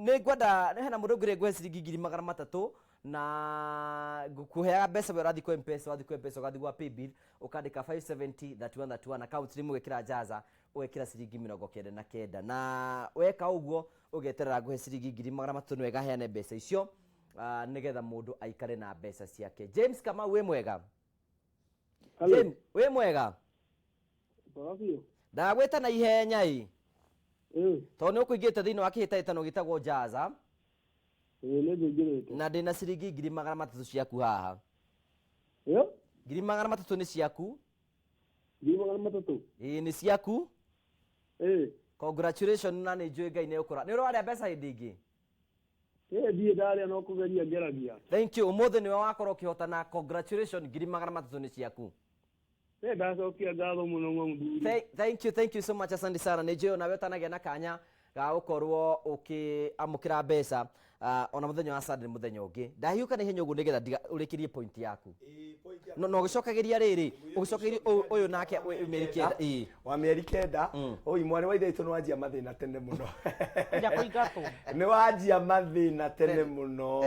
Nĩ ngwenda hena mũndũ ũngĩ ngũhe ciringi 300,000 na ngũkũheaga mbeca we ũrathiĩ kwa M-Pesa, wathiĩ kwa M-Pesa ũgathiĩ gwa paybill ũkandĩka 570 31 31, account nĩ mũgekĩra Jaza, ũgekĩra ciringi 99, na weka ũguo ũgeterera ngũhe ciringi 300,000. Nĩ wega heane mbeca icio, nĩgetha mũndũ aikare na mbeca ciake. James Kamau, wĩ mwega? Hello. James, wĩ mwega? Mwega biũ. Ndagwĩta na ihenya ĩ, tondũ nĩ ũkũingĩrĩte thĩinĩ wa kĩhĩtahĩtano gĩtagwo Jaza. Ĩĩ, nĩ ngũingĩrĩte. Na ndĩna ciringi 300,000 ciaku haha. Ĩyo? 300,000 nĩ ciaku. 300,000? Ĩĩ, nĩ ciaku. Ĩĩ. Congratulations, na nĩ njũĩ Ngai nĩ ũkũra. Nĩ ũrĩ warĩa mbeca hĩndĩ ĩngĩ? Ĩĩ, ndirĩ ndarĩa, no kũgeria ngeragia. Thank you. Ũmũthĩ nĩwe wakorwo ũkĩhotana. Congratulations, 300,000 nĩ ciaku. Ĩĩ, ndacokia ngatho mũno mũthuri. Thank you, thank you so much, asante sana. Nĩ njũĩ onawe ũtanagĩa na kanya ga gũkorwo ũkĩamũkĩra mbeca, ona mũthenya wa Sunday nĩ mũthenya ũngĩ. Ndahiũka na ihenya ũguo nĩgetha ũrĩkĩrie point yaku. No no ũgĩcokagĩria rĩrĩ, ũgĩcokagĩria ũyũ nake mĩeri 9. Ĩĩ. Wa mĩeri 9. Oi, mwarĩ wa ithe witũ, nĩ wanjia mathĩna tene mũno. Nja kũingatwo. Nĩ wanjia mathĩna tene mũno.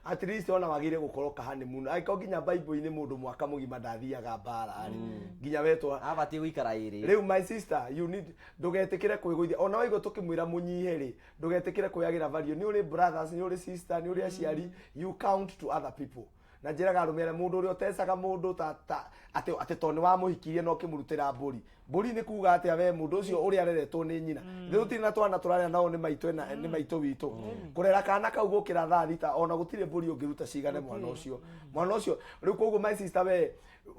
At least ona wagĩrĩire gũkorwo ka honeymoon, angĩkorwo nginya Bible-inĩ mũndũ mwaka mũgima ndathiaga mbara rĩ, nginya wetwo Abatiĩ gũikara ĩrĩ. Rĩu my sister, you need, ndũgetĩkĩre kwĩgũithia. Ona waigua tũkĩmwĩra mũnyihe rĩ, ndũgetĩkĩre kwĩyagĩra value. Nĩ ũrĩ brothers, nĩ ũrĩ sister, nĩ ũrĩ aciari, you count to other people. Na njĩraga arũme arĩa, mũndũ ũrĩa ũtecaga mũndũ ta atĩ tondũ nĩ wamũhikirie na ũkĩmũrutĩra mbũri, mbũri nĩ kuga atĩa? We mũndũ ũcio ũrĩa areretwo nĩ nyina, rĩu tũtirĩ na twana tũrarĩa nao nĩ maitũ, ena nĩ maitũ witũ kũrera kana kau gũkĩra thaa 6, ona gũtirĩ mbũri ũngĩruta cigane mwana ũcio, mwana ũcio rĩu. Koguo my sister, we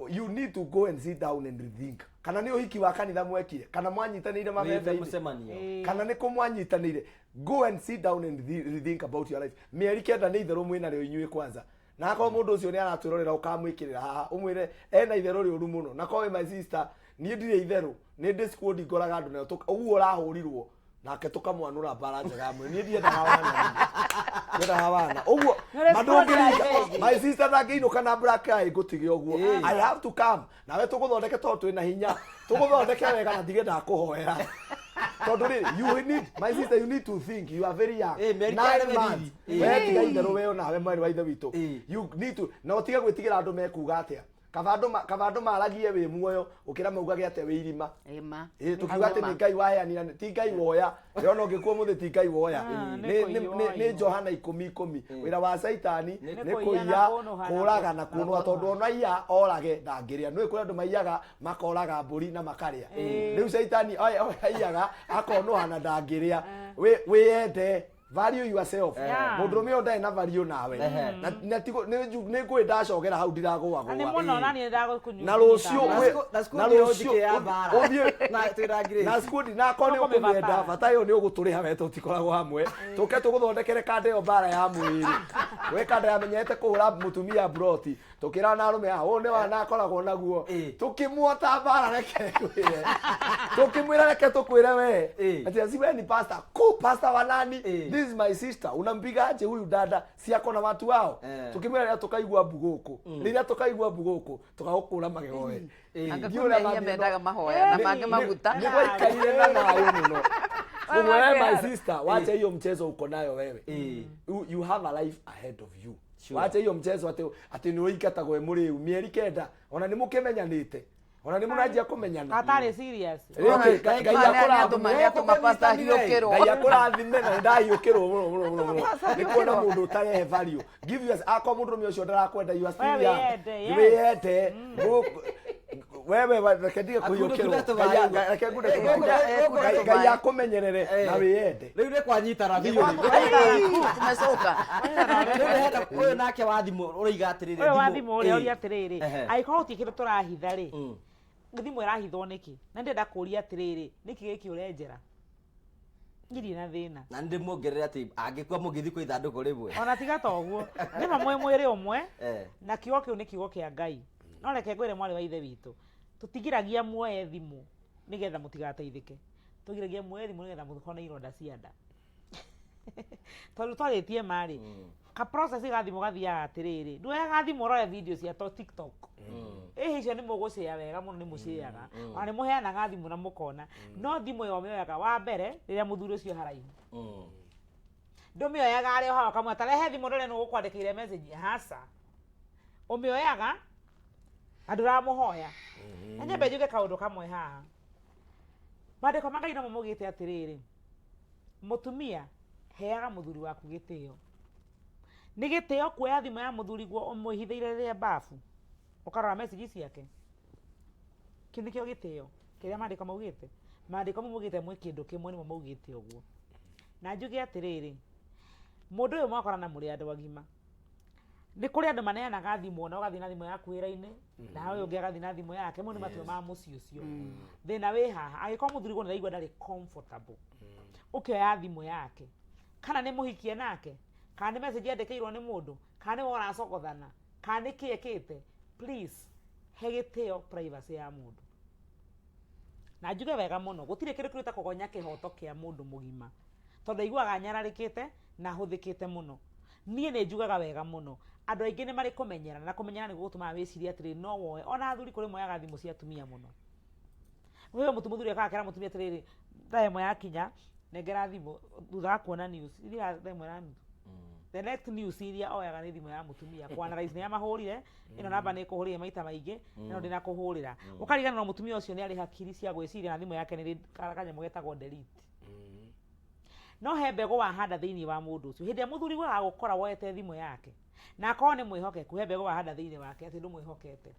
you need to go and sit down and rethink kana nĩ ũhiki wa kanitha mwekire, kana mwanyitanĩire Wĩte mabebe-inĩ, mũcemanio. Kana nĩ kũ mwanyitanĩire. Go and sit down and rethink about your life. Mĩeri 9 nĩ itherũ mwĩna rĩo inyuĩ kwanza. Na akorwo mũndũ ũcio nĩ aratwĩrorera, ũkamwĩkĩrĩra haha ũmwĩre ena itherũ rĩũru mũno. Na korwo my sister, niĩ ndirĩ itherũ, nĩ ndĩ squad ngoraga andũ nayo ũguo ũrahũrirwo nake tũkamwanũra mbara njega ya mwĩrĩ. Niĩ ndiendaga wana, ndiendaga wana ũguo. Nĩ Ma squad ya ndũngĩringa Ngai. my sister ndangĩinũka na black eye ngũtige ũguo. I have to come nawe tũgũthondeke, tondũ twĩna hinya, tũgũthondeke wega na ndige ndakũhoera, tondũ rĩ, you need, my sister, you need to think. You are very young. Mĩeri 9 9 months. Mĩthiri. We tiga itherũ, we onawe mwarĩ wa ithe witũ, you need to, na ũtige gwĩtigĩra andũ mekuga atĩa. Kaba andũ maragie wĩ muoyo ũkĩra maugage atĩa wĩ irima. Ĩma. Ĩ, tũkiuga atĩ nĩ Ngai waheanire, ti Ngai woya. Ndĩrona ũngĩkua mũthĩ, ti Ngai woya. Nĩ Nĩ kũiywo nĩ Johana 10:10, wĩra wa Caitani Nĩ nĩ kũiya kũiya, na kũũnũha na kũraga na kũũnũha, tondũ ona iya orage ndangĩrĩa. Nĩ kũrĩ andũ maiyaga makoraga mbũri na makarĩa. Rĩu Caitani aiyaga akonũha na ndangĩrĩa. Wĩyende, value yourself. Mũndũrũme ũyũ ndarĩ na value nawe. Na nĩ ngũĩ ndacogera hau ndiragũagũa. Na nĩ mũno, na niĩ ndagũkũnyua. Na rũciũ Na squad na ĩyo rũciũ njĩkĩ ya mbara. Ũthiĩ Na twĩna Grace. Na squad, na akorwo nĩ Tũkũmĩbatara. ũkũmĩenda bata ĩyo nĩ ũgũtũrĩha we, tũtikoragwo hamwe, tũke tũgũthondekere kanda ĩyo mbara ya mwĩrĩ. We kanda yamenyete kũhũra mũtumia broti, tũkĩra na arũme haha ũyũ nĩ wana akoragwo naguo. Tũkĩmuota mbara, reke ngwĩre, tũkĩmwĩra reke tũkwĩre we ati asi we ni pastor ku pastor wa nani? This is my sister, unampiga aje huyu dada? Si ako na watu wao? Tukimwĩra rĩrĩa tũkaigua mbu gũkũ, rĩrĩa tũkaigua mbu gũkũ tũkagũkũra magego we. Anga Ndiũĩ kwĩ ũrĩa mehia mathiĩ mendaga mahoya na mangĩ maguta. Nĩ gwaikarire na thayũ mũno. Ũguo we my sister, wacha hiyo mchezo uko nayo wewe. You have a life ahead of you. Wacha hiyo mchezo atĩ nĩ ũingatagwo wĩ mũrĩu mĩeri 9, ona nĩ mũkĩmenyanĩte, ona nĩ mũranjia kũmenyana. Atarĩ serious. Rĩu Ngai akũrathime. Nĩatũma pastor ahiũkĩrwo. Ngai akũrathime, na nĩndahiũkĩrwo mũno mũno mũno mũno nĩ kuona mũndũ ũtarehe value. Give yours. Akorwo mũndũrũme ũcio ndarakwenda, you are still We young. wĩyende, yes. Wĩyende. Wewe reke ndige kũhiũkĩrwo. Akunda tũmaĩ. Reke ngunde Eh, tũmaĩ. gũkũ Ngai tũmaĩ. akũmenyerere na wĩyende. Rĩu nĩ kwanyitana biũ rĩu. Tumecoka. Rĩu ndĩrenda ũyũ nake wa thimũ ũroiga atĩrĩrĩ. Ũyũ wa thimũ ũrĩa ũria atĩrĩrĩ, angĩkorwo gũtirĩ kĩndũ tũrahitha rĩ, thimũ ĩrahithwo nĩkĩ? Na ndĩrenda kũria atĩrĩrĩ, nĩkĩ gĩkĩ ũrenjera? Ndirĩ na thĩna. Na nĩ ndĩmuongerere atĩ angĩkua mũngĩthiĩ kwa ithandũkũ rĩmwe. Ona tiga ta ũguo, nĩma mwĩ mwĩrĩ ũmwe. Na kiugo kĩu nĩ kiugo kĩa Ngai. No reke ngwĩre, mwarĩ wa ithe witũ, tũtigiragia muoye thimũ nĩgetha mũtigateithĩke, tũgiragia muoye thimũ nĩgetha mũhone ironda cia nda. Tondũ twarĩtie marĩ ka process ga thimũ gathiaga atĩrĩrĩ, nduoyaga thimũ ũrore video cia to TikTok. Ĩhĩ, icio nĩ mũgũcĩa wega mũno, nĩ mũcĩaga ona nĩ mũheanaga thimũ na mũkona, no thimũ ĩyo ũmĩoyaga wa mbere rĩrĩa mũthuri ũcio haraihu. Ndũmĩoyaga arĩ o hau akamwĩra ta rehe thimũ ndore nũ ũkwandĩkĩire message. Haca, ũmĩoyaga na ndũramũhoya. Na nyambe njuge kaũndũ kamwe haha, maandĩko ma Ngai nomo maugĩte atĩrĩrĩ, mũtumia, heaga mũthuri waku gĩtĩo. Nĩ gĩtĩo kuoya thimũ ya mũthuri guo ũmwĩhithĩire rĩrĩa bafu ũkarora message ciake? Kĩu nĩkĩo gĩtĩo kĩrĩa maandĩko maugĩte? Maandĩko mau maugĩte mwĩ kĩndũ kĩmwe, nĩmo maugĩte ũguo. Na njuge atĩrĩrĩ, mũndũ ũyũ mwakorana mũrĩ andũ agima, nĩ kũrĩ andũ maneanaga thimũ, ona ũgathiĩ na thimũ yaku wĩra-inĩ na ũyũ ũngĩ agathiĩ na thimũ yake. Mau nĩ matua ma mũciĩ ũcio. Thĩna wĩ haha, angĩkorwo mũthuri guo nĩaraigua ndarĩ comfortable ũkĩoya thimũ yake, kana nĩ mũhikie nake, kana nĩ message yandĩkĩirwo nĩ mũndũ, kana nĩwe ũracogothana, kana nĩ kĩ ekĩte, please he gĩtĩo privacy ya mũndũ. Na njuge wega mũno, gũtirĩ kĩndũ kĩrĩa kũgonya kĩhoto kĩa mũndũ mũgima, tondũ aiguaga anyararĩkĩte na ahũthĩkĩte mũno. Niĩ nĩ njugaga wega mũno, andũ aingĩ nĩ marĩ kũmenyerana, na kũmenyerana nĩ gũtũmaga wĩcirie atĩrĩrĩ, no woe. Ona athuri kũrĩ moyaga thimũ cia atumia mũno. Wĩ mũthuri akaga akera mũtumia atĩrĩrĩ, thaa ĩmwe yakinya nengera thimũ, thutha wa kuona news ithiaga thaa ĩmwe na nuthu. The next news iria oyaga nĩ thimũ ya mũtumia kũ-analyze nĩ amahũrire, ĩno namba nĩ ĩkũhũrĩire maita maingĩ, ĩno ndĩnakũhũrĩra. Ũkariganĩrwo mũtumia ũcio nĩ arĩ hakiri cia gwĩciria, na thimũ yake nĩ ĩrĩ kanyamũ getagwo delete. No he mbegũ wahanda thĩinĩ wa mũndũ ũcio. Hĩndĩ ĩrĩa mũthuri agagũkora woete thimũ yake na akorwo nĩ mwĩhokeku, he mbegũ wahanda thĩinĩ wake atĩ ndũmwĩhokete.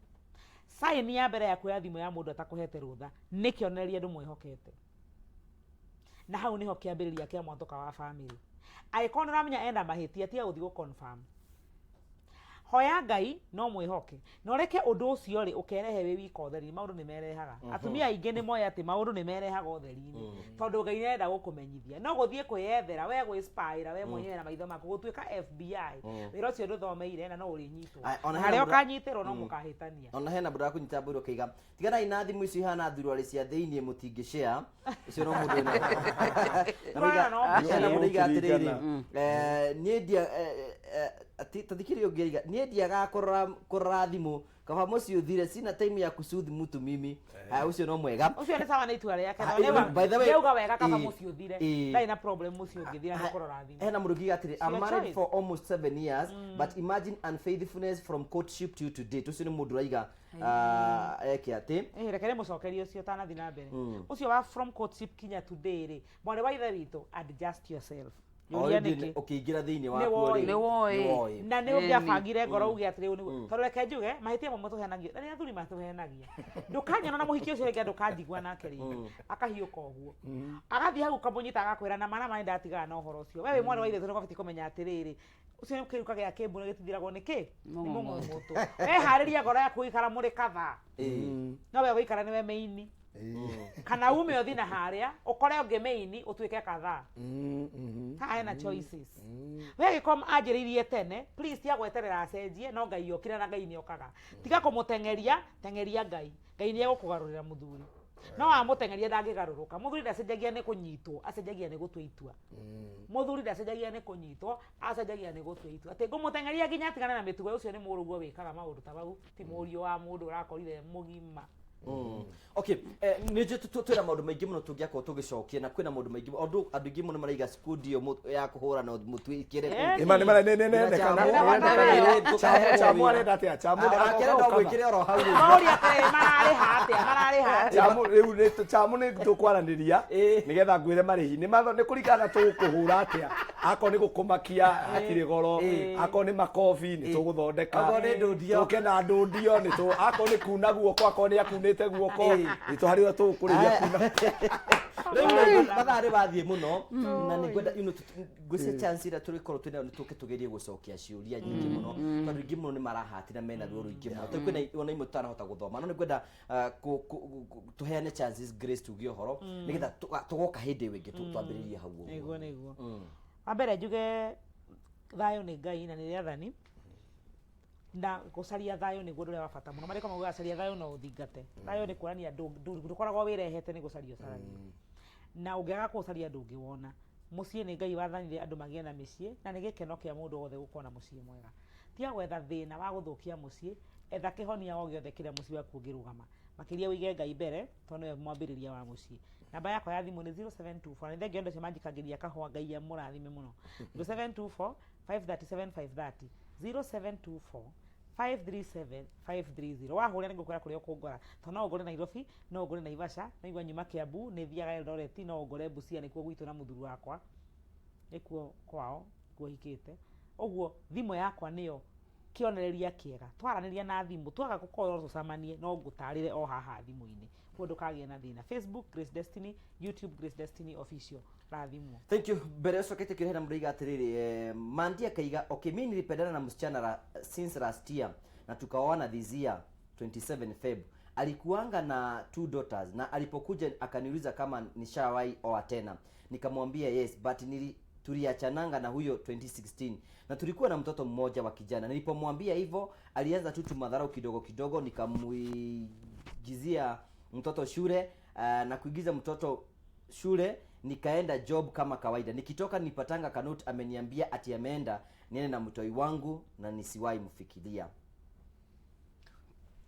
Sign ya mbere ya kuoya thimũ ya mũndũ atakũhete rũtha nĩ kĩonereria ndũmwĩhokete, na hau nĩho kĩambĩrĩria kĩa mwatũka wa family. Angĩkorwo nĩ ũramenya ena mahĩtia, tiga gũthiĩ gũ confirm. Hoya Ngai no mwĩhoke, na ũreke ũndũ ũcio rĩ ũkerehe wĩ wika ũtheri-inĩ. Maũndũ nĩ merehaga. Atumia aingĩ nĩ moĩ atĩ maũndũ nĩ merehaga ũtheri-inĩ, tondũ Ngai nĩ arenda gũkũmenyithia. No gũthiĩ kwĩyethera we, gwĩspaĩra we mwenyewe na maitho maku, gũtuĩka FBI, wĩra ũcio ndũthomeire na no ũrĩnyitwo. Aya, ona Na hena harĩa mũndũ- ũkanyitĩrwo no mũkahĩtania. Ona hena mũndũ wakũnyita mbũri ũkaiga, tiganai na thimũ icio ihana thuruarĩ cia thĩiniĩ, mũtingĩ share. Ũcio no mũndũ wĩna na Tũrona no mũiga- hena mũndũ aiga atĩrĩrĩ, Kũringana. niĩ ndia ta thikĩrĩria ũngĩ aiga, niĩ ndiagaga kũrora thimũ, kaba mũciĩ ũthire, sina time ya kusuthi mtu mimi. Aya, ũcio no mwega. Ũcio nĩ sawa, nĩ itua rĩake. Ah, by the way, Nĩauga wega, kaba mũciĩ ũthire. Ndarĩ na problem mũciĩ ũngĩthira nĩ kũrora thimũ. Hena mũndũ ũngiuga atĩrĩ, It's I'm your married choice. for almost 7 years, but imagine unfaithfulness from courtship till today. Ũcio nĩ mũndũ ũraiga, eke atĩ Ĩĩ, reke ndĩmũcokerie ũcio ũtanathiĩ na mbere. Ũcio wa from courtship kinya today rĩ, mwarĩ wa ithe witũ, adjust yourself. Nyũria Already nĩkĩ. Ũkĩingĩra thĩinĩ Nĩ wakuo woĩ. rĩ, Nĩ woĩ. nĩ woĩ. Na nĩ Ĩni. ũngĩabangire ngoro uge atĩrĩ, ũũ nĩguo, tondũ reke njuge, mahĩtia mamwe tũhenagio na nĩ athuri matũhenagia. Ndũkanyona na mũhiki ũcio rĩngĩ, ndũkanjigua nake rĩngĩ, akahiũka ũguo agathiĩ hau ũkamũnyita, agakwĩra na mana ma nĩndatigana na ũhoro ũcio. We wĩ mwarĩ wa ithe witũ, nĩũbatiĩ kũmenya atĩrĩrĩ, ũcio nĩ kĩruka gĩa kĩmbu na gĩtithiragwo nĩ kĩ? Nĩ mũng'ũng'ũtũ. Weharĩria ngoro yaku gũikara mũrĩ kathaa, no we gũikara nĩwe main, kana ume ũthiĩ na harĩa ũkore ũngĩ main ũtuĩke kathaa. Haha hena choices. We angĩkorwo anjĩrĩirie tene, please tiga gweterera acenjie. No Ngai okire, na Ngai nĩ okaga. Tiga kũmũteng'eria, teng'eria Ngai. Ngai nĩ egũkũgarũrĩra mũthuri. No wamũteng'eria ndangĩgarũrũka. Mũthuri ndacenjagia nĩ kũnyitwo, acenjagia nĩ gũtua itua. Mũthuri ndacenjagia nĩ kũnyitwo, acenjagia nĩ gũtua itua. Atĩ ngũmũteng'eria nginya atigane na mĩtugo ũcio, nĩ mũrũguo wĩkaga maũndũ ta mau, ti mũriũ wa mũndũ ũrakorire mũgima. Okay, nĩ njũĩ twĩna maũndũ maingĩ mũno tũngĩakorwo tũgĩcokia, na kwĩna maũndũ maingĩ ũndũ andũ aingĩ mũno maraiga skundi ĩyo ya kũhũra no mũtuĩkĩre. Eh, Nĩ ma nĩ nĩ nendekana. Chamu arenda atĩa? Chamu Akĩrenda gwĩkĩre oro hau rĩu. Maũria atĩrĩrĩ, mararĩha atĩa? Mararĩha atĩa? Chamu rĩu nĩ chamu nĩ tũkwaranĩria nĩgetha ngwĩre marĩhi nĩ matho nĩ kũringana na tũgũkũhũra atĩa. Akorwo nĩ gũkũmakia hatirĩ goro, akorwo nĩ makobi nĩ tũgũthondeka. Akorwo nĩ ndũndio. Tũke na ndũndio nĩ tũ akorwo nĩ kuna guoko, akorwo nĩ akunĩte guoko, nĩ tũ harĩ ũrĩa tũgũkũrĩhia kuna. Rĩu mathaa nĩ mathiĩ mũno, na nĩ ngwenda ngwĩcia chance ĩrĩa tũrĩkorwo twĩnayo nĩ tũke tũgerie gũcokia ciũria nyingĩ mũno, tondũ aingĩ mũno nĩ marahatira mena ruo rũingĩ mũno. Tondũ kwĩna ona imwe tũtanahota gũthoma, no nĩ ngwenda tũheane chances, Grace, tuge ũhoro nĩgetha tũgoka hĩndĩ ĩyo ĩngĩ twambĩrĩrie hau ũguo. Nĩguo. Wa mbere njuge thayũ nĩ Ngai na nĩ rĩathani, na gũcaria thayũ nĩguo ũndũ ũrĩa wa bata mũno. Marĩko maugaga caria thayũ no ũthingate thayũ. Nĩ kuonania ndũkoragwo wĩrehete, nĩ gũcaria ũcaragia, na ũngĩaga kũũcaria ndũngĩwona. Mũciĩ nĩ Ngai wathanire andũ magĩe na mĩciĩ na nĩ gĩkeno kĩa mũndũ wothe gũkorwo na mũciĩ mwega. Tiga gwetha thĩna wa gũthũkia mũciĩ, etha kĩhonia o gĩothe kĩrĩa mũciĩ waku ũngĩrũgama. Makĩria ũige Ngai mbere tondũ nĩwe mwambĩrĩria wa mũciĩ. Namba yakwa ya thimũ nĩ 0724, na nĩ thengiũ andũ acio manjikagĩria kahũa, Ngai amũrathime mũno. 0724 537 530, 0724 537 530. Wahũrĩra nĩ ngũkwĩra kũrĩa ũkũngora, tondũ no ũngore Nairobi, no ũngore Naivasha, no igua nyuma Kiambu, nĩ thiaga Eldoret, no ũngore Busia, nĩkuo gwitũ na mũthuri wakwa, nĩkuo kwao, nĩkuo hikĩte. Ũguo thimũ yakwa nĩyo kĩonereria kĩega. Twaranĩria na thimũ, twaga gũkorwo tũcemanie, no ngũtarĩre o haha thimũ-inĩ. Koguo ndũkagĩe na thĩna. Facebook Grace Destiny, YouTube Grace Destiny Official. Rathimwo. Thank you. Mbere ũcokete kĩrĩa hena mũndũ atĩrĩrĩ, Mandi akaiga, okay, mi nilipendana na msichana since last year na tukaoana this year 27 Feb. Alikuanga na two daughters na alipokuja akaniuliza kama nishawahi oa tena. Nikamwambia yes, but tuliachananga na huyo 2016 na tulikuwa na mtoto mmoja wa kijana. Nilipomwambia hivyo alianza tu tumadharau kidogo kidogo, nikamuigizia mtoto shule na kuigiza mtoto shule nikaenda job kama kawaida. Nikitoka nipatanga Kanut ameniambia ati ameenda niende na mtoi wangu na nisiwahi mfikiria.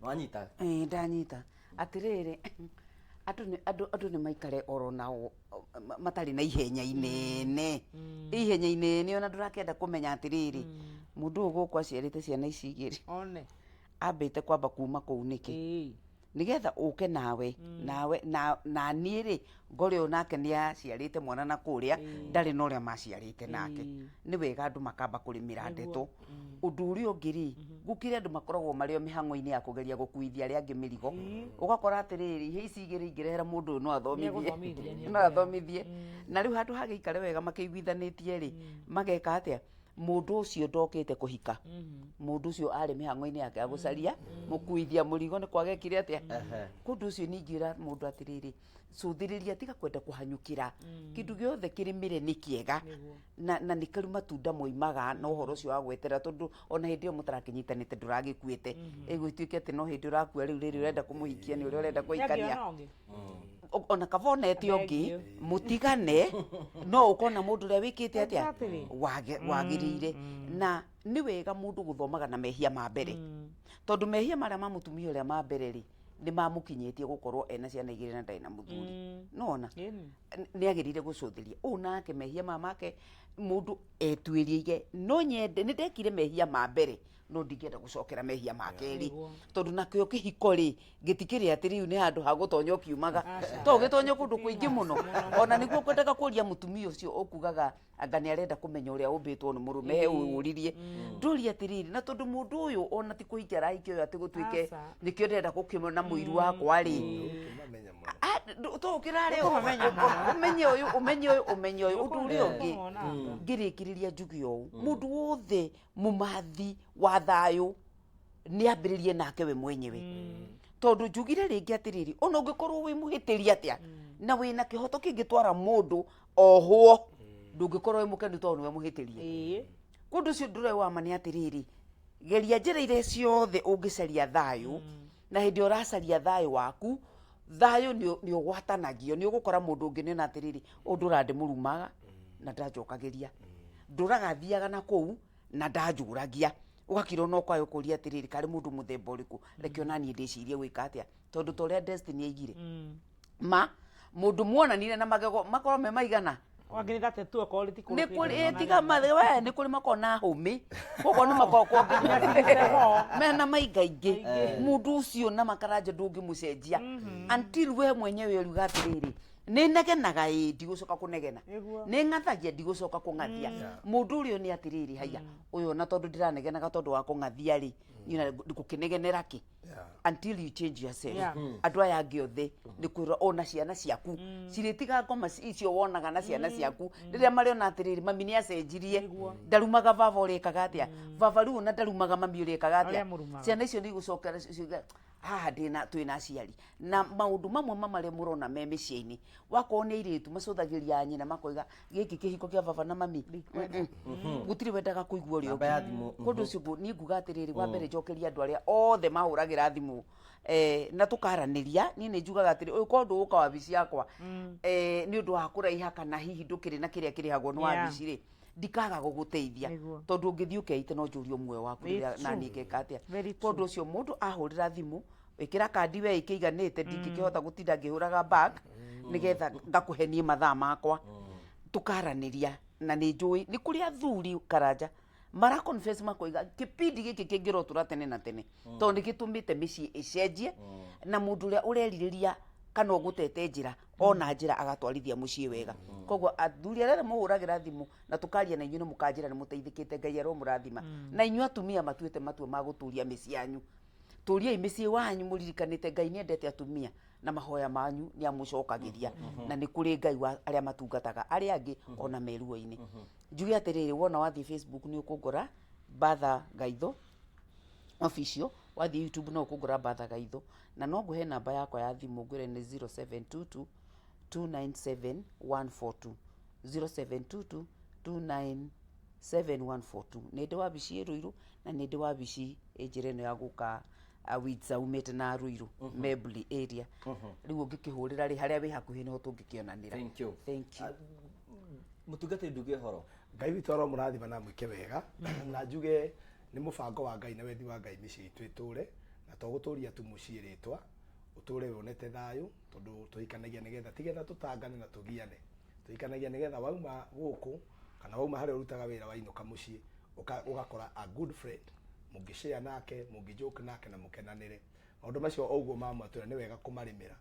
Wanyita? Ĩĩ, ndanyita. Atĩrĩrĩ, andũ nĩ maikare oro nao matarĩ na ihenya inene, ihenya inene, ona ndũrakĩenda kũmenya atĩrĩrĩ, mũndũ ũyũ gũkũ aciarĩte ciana ici igĩrĩ, One. Ambĩte kwamba kuma kũu nĩkĩ, nĩgetha ũke nawe nawe na niĩ rĩ, ngore ũyũ nake nĩ aciarĩte mwana na kũrĩa ndarĩ na ũrĩa maciarĩte nake. Nĩ wega andũ makamba kũrĩmĩra ndeto. Ũndũ ũrĩa ũngĩ rĩ, gũkĩrĩ andũ makoragwo marĩ o mĩhang'o-inĩ ya kũgeria gũkuithia arĩa angĩ mĩrigo. Ũgakora atĩrĩrĩ, ihe ici igĩrĩ ingĩrehera mũndũ ũyũ no athomithie. Nĩegũthomithia, nĩekũrehera. No athomithie. Na rĩu handũ hagĩikare wega makĩiguithanĩtie rĩ, mageka atĩa? Mũndũ ũcio ndokĩte kũhika, mũndũ ũcio arĩ mĩhang'o-inĩ yake ya gũcaria mũkuithia mũrigo. Nĩ kwagekire atĩa kũndũ ũcio? Ningĩra mũndũ atĩrĩrĩ, cũthĩrĩria, tiga kwenda kũhanyũkĩra kĩndũ gĩothe. Kĩrĩmĩre nĩ kĩega na nĩ kĩrĩ matunda moimaga na ũhoro ũcio wa gwetera, tondũ ona hĩndĩ ĩyo mũtarakĩnyitanĩte ndũragĩkuĩte, ĩgũtuĩke atĩ no hĩndĩ ũrakua rĩu rĩrĩ ũrenda kũmũhikia, nĩ ũrĩa ũrenda kũhikania. Nĩangĩona ũngĩ. Ona kaba onete ũngĩ. Thank you. Mũtigane no ũkona mũndũ ũrĩa wĩkĩte atĩa. Wagĩrĩire. Na nĩ wega mũndũ gũthomaga na mehia ma mbere, tondũ mehia marĩa ma mũtumia ũrĩa ma mbere rĩ, nĩ mamũkinyĩtie gũkorwo ena ciana igĩrĩ na ndarĩ na mũthuri. Nona nĩ agĩrĩire gũcũthĩria ũũ nake mehia ma make. Mũndũ etuĩrie ige, no nyende nĩ ndekire mehia ma mbere, no ndingĩenda gũcokera mehia ma kerĩ. Tondũ nakĩo kĩhiko rĩ, gĩtikĩrĩ atĩ rĩu nĩ handũ ha gũtonya ũkiumaga, to ũgĩtonya kũndũ kũingĩ mũno. Ona nĩguo kwendaga kũria mũtumia ũcio ũkugaga anga nĩ arenda kũmenya ũrĩa ũmbĩtwo nĩ mũrũme, he ũririe ndũrie atĩrĩrĩ, na tondũ mũndũ ũyũ ona ti kũhikia arahikia ũyũ atĩ gũtuĩke nĩkĩo ndĩrenda gũkĩmona mũiru wakwa rĩ. Ũkĩmamenya mũno. To ũkĩrarĩ ũmenye ũyũ, ũmenye ũyũ, ũmenye ũyũ. Ũndũ ũrĩa ũngĩ ngĩrĩkĩrĩria njuge ũũ, mũndũ wothe mũmathi wa thayũ nĩ ambĩrĩrie nake we mwenyewe, tondũ njugire rĩngĩ atĩrĩrĩ, ona ũngĩkorwo wĩ mũhĩtĩri atĩa na wĩna kĩhoto kĩngĩtwara mũndũ ohwo, ndũngĩkorwo wĩ mũkenu tondũ nĩwe mũhĩtĩrie. Kũndũ ũcio ndũre wa ma nĩ atĩrĩrĩ, geria njĩra iria ciothe ũngĩcaria thayũ, na hĩndĩ ĩrĩa ũracaria thayũ waku, thayũ nĩ ũgwatanagio. Nĩ ũgũkora mũndũ ũngĩ nĩona atĩrĩrĩ, ũyũ ndũra ndĩmũrumaga na ndanjokagĩria, ndũraga thiaga na kũu na ndanjũragia. Ũgakira ona ũkaya ũkũria atĩrĩrĩ, karĩ mũndũ mũthemba ũrĩkũ? Reke ona niĩ ndĩcirie gwĩka atĩa, tondũ ta ũrĩa Destiny aigire ma mũndũ muonanire na magego makorwo me maigana. Wangĩ nĩ 32 okorwo rĩtikũrũ. Nĩ kũrĩ, tiga mathe we, nĩ kũrĩ makoragwo na hũmĩ, koguo nĩ makoragwo mena maingaingĩ. Mũndũ ũcio na makaranja ndũngĩmũcenjia until we mwenyewe ũriuga atĩrĩrĩ, nĩ negenaga, ĩ ndigũcoka kũnegena. Nĩ ng'athagia, ndigũcoka kũng'athia. Mũndũ ũrĩa nĩ atĩrĩrĩ, haya ũyũ ona tondũ ndĩranegenaga tondũ wa kũng'athia rĩ, niĩ ona ngũkĩnegenera kĩ? Until you change yourself, andũ aya angĩ othe nĩ kwĩrwo ona ciana ciaku cirĩtiga ngoma icio wonaga na ciana ciaku rĩrĩa marĩona atĩrĩrĩ, mami nĩ acenjirie, ndarumaga baba ũrĩa ekaga atĩa, baba rĩu ona ndarumaga mami ũrĩa ekaga Ũrĩa atĩa. amũrumaga. Ciana icio nĩ igũcokera ciuge. Haha ndĩna twĩna aciari na maũndũ mamwe ma marĩa mũrona me mĩciĩ-inĩ, wakorwo nĩ airĩtu macũthagĩria nyina makoiga gĩkĩ kĩhiko kĩa baba na mami, gũtirĩ wendaga kũigua ũrĩa Namba ya ũngĩ. thimũ. Kwa ũndũ ũcio niĩ nguga atĩrĩrĩ, wa mbere njokerie andũ arĩa othe mahũragĩra thimũ na tũkaranĩria. Niĩ nĩ njugaga atĩrĩ, ũyũ korwo ndũgũka wabici yakwa nĩ ũndũ wa kũraiha kana hihi ndũkĩrĩ na kĩrĩa kĩrĩhagwo nĩ wabici rĩ, ndikaga gũgũteithia. Tondũ ũngĩthiĩ ũkeite no njũrio muoyo waku rĩrĩa nani ngeka atĩa. Very. Kwa ũndũ ũcio mũndũ ahũrĩra thimũ, ĩkĩra kandi we ĩkĩiganĩte, ndingĩkĩhota gũtinda ngĩhũraga back nĩgetha ngakũhenie mathaa makwa. Tũkaranĩria na nĩ njũĩ nĩ kũrĩ athuri Karanja mara confess makoiga kĩpindi gĩkĩ kĩngĩrotũra tene na tene, tondũ nĩ gĩtũmĩte mĩciĩ ĩcenjie na mũndũ ũrĩa ũrerirĩria kana ũgũtete njĩra ona njĩra agatwarithia mũciĩ wega. Koguo athuri arĩa mũhũragĩra thimũ na tũkaria na inyuĩ nĩ mũkanjĩra nĩ mũteithĩkĩte, Ngai aromũrathima. Na inyuĩ atumia matuĩte matua ma gũtũria mĩciĩ yanyu, tũriai mĩciĩ wanyu mũririkanĩte Ngai nĩ endete atumia na mahoya manyu nĩ amũcokagĩria, na nĩ kũrĩ Ngai wa arĩa matungataga arĩa angĩ ona me ruo-inĩ. Njuge atĩrĩrĩ, wona wathiĩ Facebook nĩ ũkũngora Batha Gaitho Official, wathiĩ YouTube no ũkũngora Batha Gaitho, na no ngũhe namba yakwa ya thimũ ngwĩre nĩ 0722 297 142, 0722 297 142. Nĩ ndĩ wabici ĩ Ruiru na nĩ ndĩ wabici ĩ njĩra ĩno ya gũka Witsa umĩte na Ruiru Mebli area. Rĩu ũngĩkĩhũrĩra rĩ harĩa wĩ hakuhĩ nĩho tũngĩkĩonanĩra. Thank you. Thank you. Mũtungatĩri nduge ũhoro. Ngai witũ aromũrathima na mwĩke wega, na njuge nĩ mũbango wa Ngai na wendi wa Ngai mĩciĩ itũ ĩtũre, na to gũtũria tu mũciĩ rĩtwa, ũtũre wonete thayũ, tondũ tũhikanagia nĩgetha tigetha tũtangane na tũgiane. Tũhikanagia nĩgetha wauma gũkũ kana wauma harĩa ũrutaga wĩra, wainũka mũciĩ ũgakora a good friend mũngĩshare nake, mũngĩjoke nake na mũkenanĩre. Maũndũ macio o ũguo mamwatũra nĩ wega kũmarĩmĩra,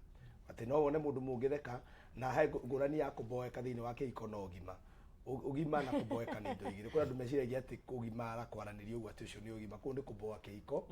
atĩ no wone mũndũ mũngĩtheka na he ngũrani ya kũboeka thĩinĩ wa kĩhiko na ũgima. Ũgima na kũboeka nĩ indo igĩrĩ. Kũrĩ andũ meciragia atĩ kũgimara kwaranĩria ũguo atĩ ũcio nĩ ũgima, kũu nĩ kũboa kĩhiko.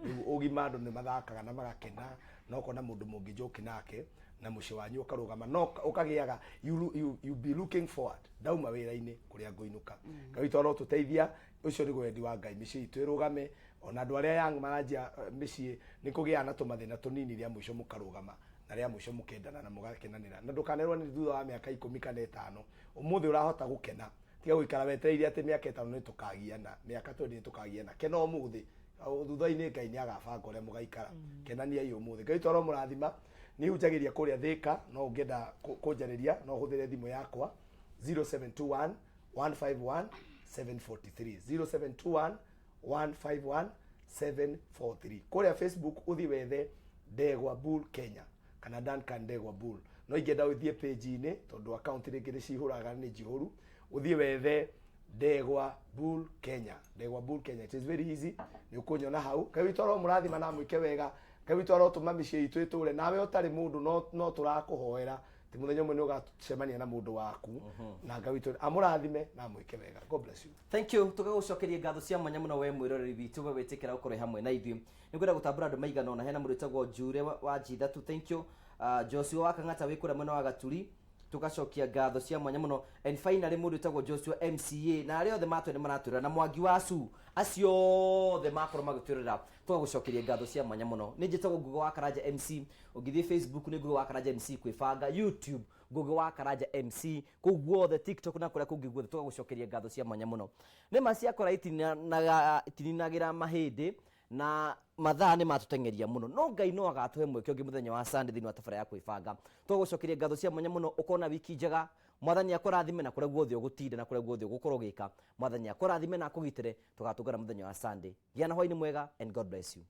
Rĩu ũgima andũ nĩ mathakaga na magakena na ũkona mũndũ mũngĩjoke nake na mũciĩ wanyu ũkarũgama, no ũkagĩaga you be looking forward, ndauma wĩra-inĩ kũrĩa ngũinũka. Ngai witũ arotũteithia. Ũcio nĩguo wendi wa Ngai, mĩciĩ itũ ĩrũgame. Ona andũ arĩa young maranjia mĩciĩ nĩ kũgĩaga na tũmathĩna tũnini, rĩa mũico mũkarũgama na rĩa mũico mũkendana na mũgakenanĩra. Na ndũkanerwo nĩ thutha wa mĩaka 10 kana 5, ũmũthĩ ũrahota gũkena, tiga gũikara wetereire atĩ mĩaka 5 nĩ tũkagiana, mĩaka 20 nĩ tũkagiana. Kena ũmũthĩ, thutha-inĩ Ngai nĩ agabanga ũrĩa mũgaikara. Kenaniai ũmũthĩ. Ngai witũ aromũrathima. Niĩ hunjagĩria kũrĩa Thĩka, no ũngĩenda kũnjarĩria no ũhũthĩre thimũ yakwa 0721 151 743, 0721 151 743. Kũrĩa Facebook ũthiĩ wethe Ndegwa Bull Kenya kana Duncan Ndegwa Bull. No ingĩenda ũthiĩ page-inĩ, tondũ account rĩngĩ nĩ cihũraga nĩ njihũru, ũthiĩ wethe Ndegwa Bull Kenya, Ndegwa Bull Kenya. It is very easy, nĩ ũkũnyona hau. Ngai witũ aromũrathima na amwĩke wega. Ngai witũ arotũma mĩciĩ itũ ĩtũre. Nawe ũtarĩ mũndũ no tũrakũhoera ti mũthenya ũmwe nĩ ũgacemania na mũndũ waku, na Ngai witũ amũrathime na amwĩke wega. God bless you. Thank you. Tũgagũcokeria ngatho cia mwanya mũno we mwĩroreri witũ, we wĩtĩkĩra gũkorwo hamwe na ithuĩ. Nĩ ngwenda gũtambũra andũ maigana ũna. Hena mũndũ wĩtagwo Njure wa Njithatu, thank you. Joshua wa Kang'ata wĩ kũrĩa mwena wa Gaturi, tũgacokia ngatho cia mwanya mũno. And finally mũndũ wĩtagwo Joshua MCA na arĩa othe matwene maratwĩrora na Mwangi wa Su, acio othe makorwo magĩtwĩrorera, tũgagũcokeria ngatho cia mwanya mũno. Nĩ njĩtagwo Ngugi wa Karanja MC. Ũngĩthiĩ Facebook nĩ Ngugi wa Karanja MC kwĩbanga, YouTube Ngugi wa Karanja MC, kũu guothe TikTok na kũrĩa kũngĩ guothe, tũgagũcokeria ngatho cia mwanya mũno. Nĩ ma ciakora itininagĩra mahĩndĩ na mathaa nĩ matũteng'eria mũno, no Ngai no agatũhe mweke ũngĩ mũthenya wa Sunday thĩinĩ wa tabara ya kwĩbanga. Tũgagũcokeria ngatho cia mwanya mũno. Ũkona wiki njega. Mwathani akũrathime na kũrĩa guothe ũgũtinda na kũrĩa guothe ũgũkorwo ũgĩka. Mwathani akũrathime na akũgitĩre. Tũgatũngana mũthenya wa Sunday. Gĩa na hwainĩ mwega and God bless you.